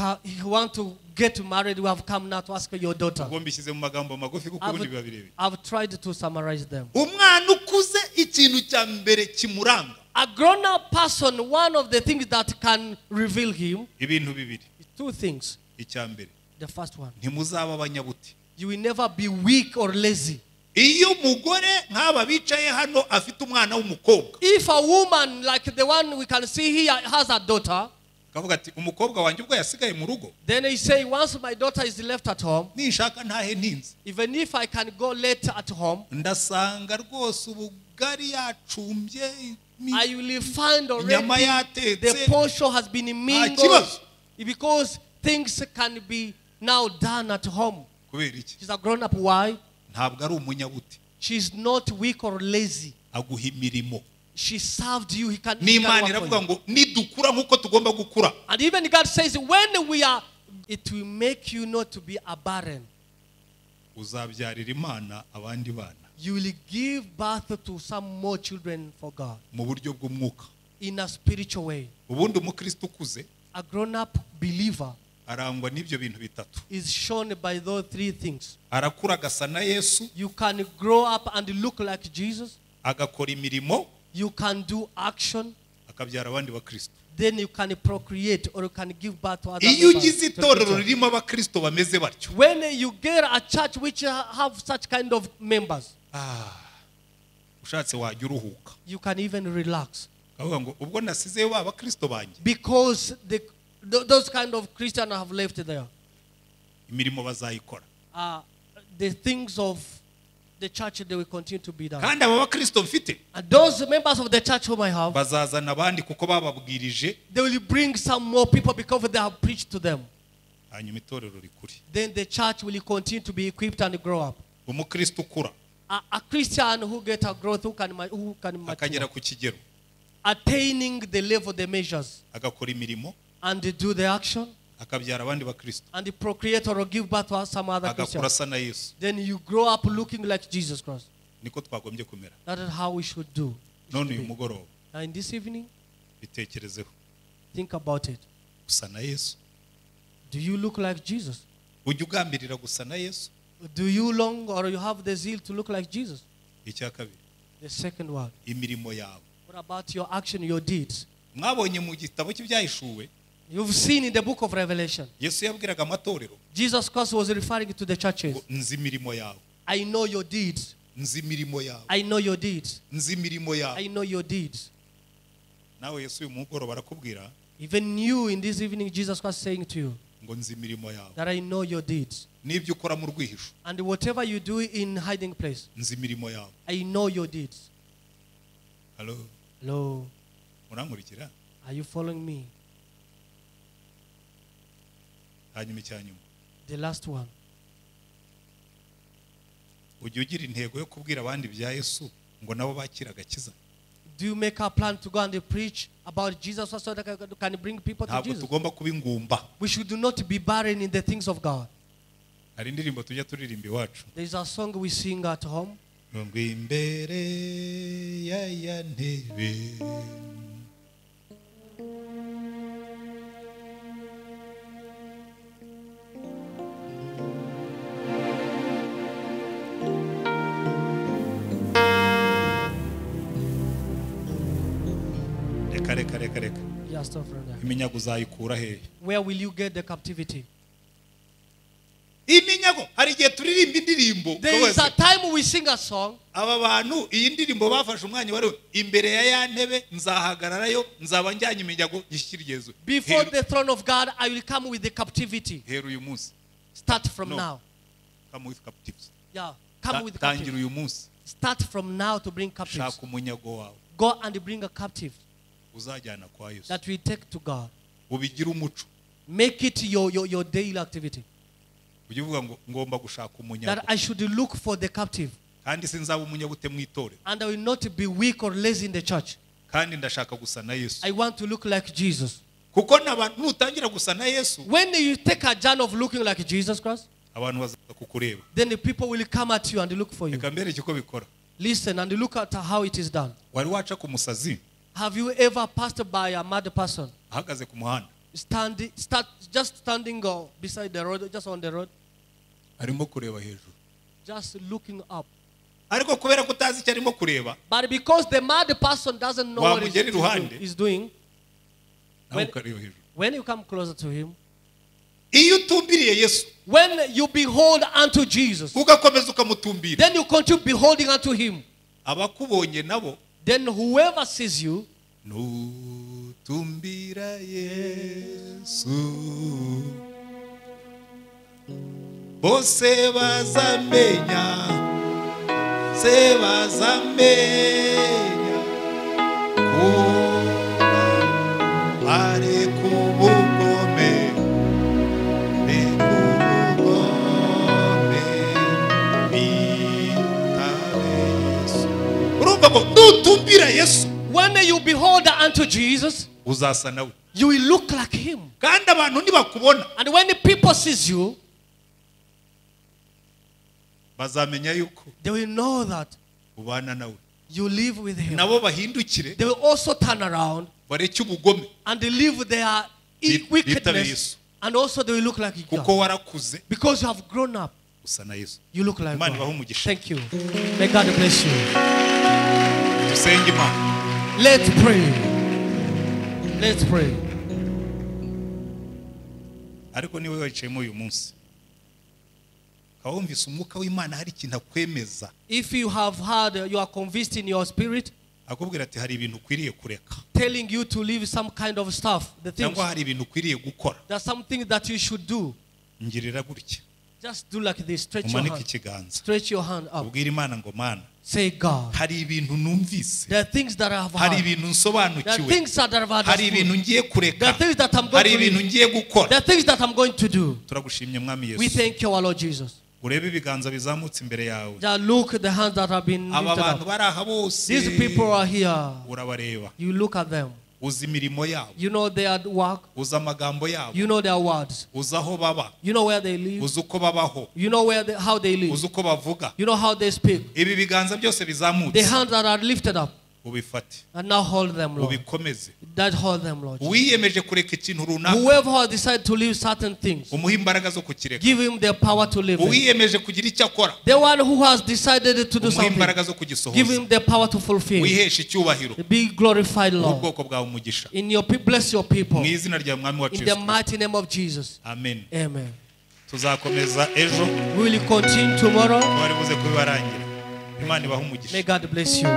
want to get married, we have come now to ask your daughter. Ubwo mbishyize mu magambo magufi kuko ubundi biba birebire. I've tried to summarize them. Umwana ukuze ikintu cya mbere kimuranga. A grown-up person, one of the things that can reveal him, ibintu bibiri. Two things. Icya mbere. The first one. Ntimuzaba abanyabuti. You will never be weak or lazy. Iyo umugore nk'aba bicaye hano afite umwana w'umukobwa. If a woman like the one we can see here has a daughter, akavuga ati umukobwa wanjye ubwo yasigaye mu rugo. Then he say once my daughter is left at home, ninshaka ntahe ntinze. Even if I can go late at home, ndasanga rwose ubugari yacumbye, I will find already inyama yatetse, the portion has been mingled kibazo. Because things can be now done at home. Kubera iki? She's a grown up. Why? Ntabwo ari umunyabuti. She's not weak or lazy. Aguha imirimo. She served you. He can, N'Imana he can work iravuga for you. ngo nidukura nkuko tugomba gukura. And even God says when we are, it will make you not to be a barren. Uzabyarira Imana abandi bana. You will give birth to some more children for God. Mu buryo bw'umwuka. In a spiritual way. Ubundi umukristo ukuze, a grown-up believer, arangwa n'ibyo bintu bitatu. is shown by those three things. Arakura agasa na Yesu. You can grow up and look like Jesus. Agakora imirimo. You can do action. Akabyara abandi bakristo. Then you can procreate or you can give birth to other Iyo members. ugize itorero ririmo abakristo bameze batyo. When you get a church which have such kind of members, ushatse wajya uruhuka. You can even relax. Akavuga ngo ubwo nasizeyo ba bakristo banjye. Because those kind of Christians have left there. Imirimo bazayikora. The things of the church, they will continue to be done. Kandi aba bakristo mfite, And those members of the church whom I have, bazazana abandi kuko bababwirije. They will bring some more people because they have preached to them. Hanyuma itorero rikure. Then the church will continue to be equipped and grow up. Umukristo ukura. A Christian who gets a growth, who can mature. Akagera ku kigero. Attaining the level, the measures. Agakora imirimo. And they do the action. Akabyara abandi bakristo. And they procreate or give birth to some other Agakura Christian. asa na Yesu. Then you grow up looking like Jesus Christ. Niko twagombye kumera. That is how we should do. We None should uyu be. mugoroba. Now in this evening, bitekerezeho. Think about it. Gusa na Yesu. Do you look like Jesus? Ujya ugambirira gusa na Yesu? Do you long or you have the zeal to look like Jesus? Icya kabiri. The second one. Imirimo yawe. What about your action, your deeds? Mwabonye mu gitabo cy'ibyahishuwe. You've seen in the book of Revelation. Yesu yabwiraga amatorero. Jesus Christ was referring to the churches. Ngo, nzi imirimo yawe. I know your deeds. Nzi imirimo yawe. I know your deeds. Nzi imirimo yawe. I know your deeds. Nawe Yesu uyu mugoroba arakubwira. Even you in this evening, Jesus Christ saying to you Ngo nzi imirimo yawe. that I know your deeds. N'ibyo ukora mu rwihisho. And whatever you do in hiding place, Nzi imirimo yawe. I know your deeds. Hello. Hello. Murankurikira? Are you following me? Hanyuma icya nyuma. The last one. Ujya ugira intego yo kubwira abandi ibya Yesu ngo nabo bakire agakiza? Do you make a plan to go and preach about Jesus so that can bring people to Ntabwo Jesus? tugomba kuba ingumba. We should not be barren in the things of God. Hari indirimbo tujya turirimba iwacu. There is a song we sing at home. Ngo imbere ya ya ntebe. Reka, reka, reka, reka. Yeah, stop from there. Iminyago uzayikura hehe? Where will you get the captivity? Iminyago, hari igihe turirimba indirimbo, There is a ukabaza, time we sing a song. Aba bantu iyi ndirimbo bafashe umwanya wari imbere ya ya ntebe nzahagararayo nzaba njyanye iminyago nyishyikire Yesu. Before the throne of God I will come with the captivity. Hera uyu munsi. Start from No. now. Come with captives. Yeah, come with Tangira captives. uyu munsi. Start from now to bring captives. Shaka umunyago wawe. Go and bring a captive Uzajyana kwa Yesu. that we take to God. Ubigire umuco. Make it your daily activity. Ujye uvuga ngo ngomba gushaka umunyago. That I should look for the captive. Kandi sinzaba umunyabute mu itorero. And I will not be weak or lazy in the church. Kandi ndashaka gusa na Yesu. I want to look like Jesus. Kuko nutangira gusa na Yesu. When you take a journey of looking like Jesus Christ, abantu bazaza kukureba. Then the people will come at you and look for you. Reka mbereke uko bikora. Listen and look at how it is done. Wari waca ku musazi? Have you ever passed by a mad person? Ahagaze ku muhanda. Just standing beside the road, just on the road. Arimo kureba hejuru. Just looking up. Ariko kubera ko utazi icyo arimo kureba. But because the mad person doesn't know what he's doing, when you come closer to him, iyo utumbiriye Yesu, when you behold unto Jesus, ugakomeza ukamutumbira, then you continue beholding unto him. Abakubonye nabo, then whoever sees you, nutumbira Yesu, bose bazamenya, se bazamenya kuba bare kubugome, kubugome bitabe Yesu. Urumva ngo nutumbira Yesu, when you behold unto Jesus, uzasa nawe. You will look like him. Kandi abantu nibakubona, and when the people sees you, bazamenya yuko they will know that ubana nawe. You live with him. Nabo bahindukire, they will also turn around bareke ubugome, and they leave their wickedness, and also they will look like God. Kuko warakuze, because you have grown up, usa na Yesu. You look like Imana God. ibahe umugisha. Thank you. May God bless you. Dusenge Imana. Let's pray. Let's pray. Ariko niwe wicayemo uyu munsi, wumvise umwuka w'Imana hari ikintu akwemeza. If you have heard, you are convinced in your spirit, akubwira ati hari ibintu ukwiriye kureka, telling you to leave some kind of stuff, the things, cyangwa hari ibintu ukwiriye gukora, there's something that you should do. Ngirira gutya. Just do like this. Stretch your hand. Stretch your hand up. Ubwira Imana ngo Mana, Say, God, hari ibintu numvise. There are things that I have heard. Hari ibintu nsobanukiwe. There are things that I have understood. Hari ibintu ngiye kureka. There are things that I'm going Hari to ibintu leave. ngiye gukora. There are things that I'm going to do. Turagushimye Mwami Yesu. We thank you, our Lord Jesus. Urebe ibiganza bizamutse imbere yawe. Just look at the hands that have been Aba lifted bantu up. bari aha bose. These people are here. Urabareba. You look at them. Uzi imirimo yabo. You know their work. Uzi amagambo yabo. You know their words. Uzi aho baba. You know where they live. Uzi uko babaho. You know where how they live. Uzi uko bavuga. You know how they speak. Ibi biganza byose bizamutse. The hands that are lifted up. Ubifate. And now hold them, Lord. Ubikomeze. That hold them, Lord. Uwiyemeje kureka ikintu runaka. Whoever has decided to leave certain things, umuhe imbaraga zo kukireka. Give him the power to live. Uwiyemeje kugira icyo akora. The one who has decided to do umuhe something, imbaraga zo kugisohoza. give him the power to fulfill. Wiheshe icyubahiro. Be glorified, Lord. Ubwoko bwawe umugisha. In your bless your people. Mu izina rya Mwami wacu In Yesu the mighty name of Jesus. Amen. Amen. Tuzakomeza ejo. We will continue tomorrow. Bari buze kubibarangira. Imana ibahe umugisha. May God bless you.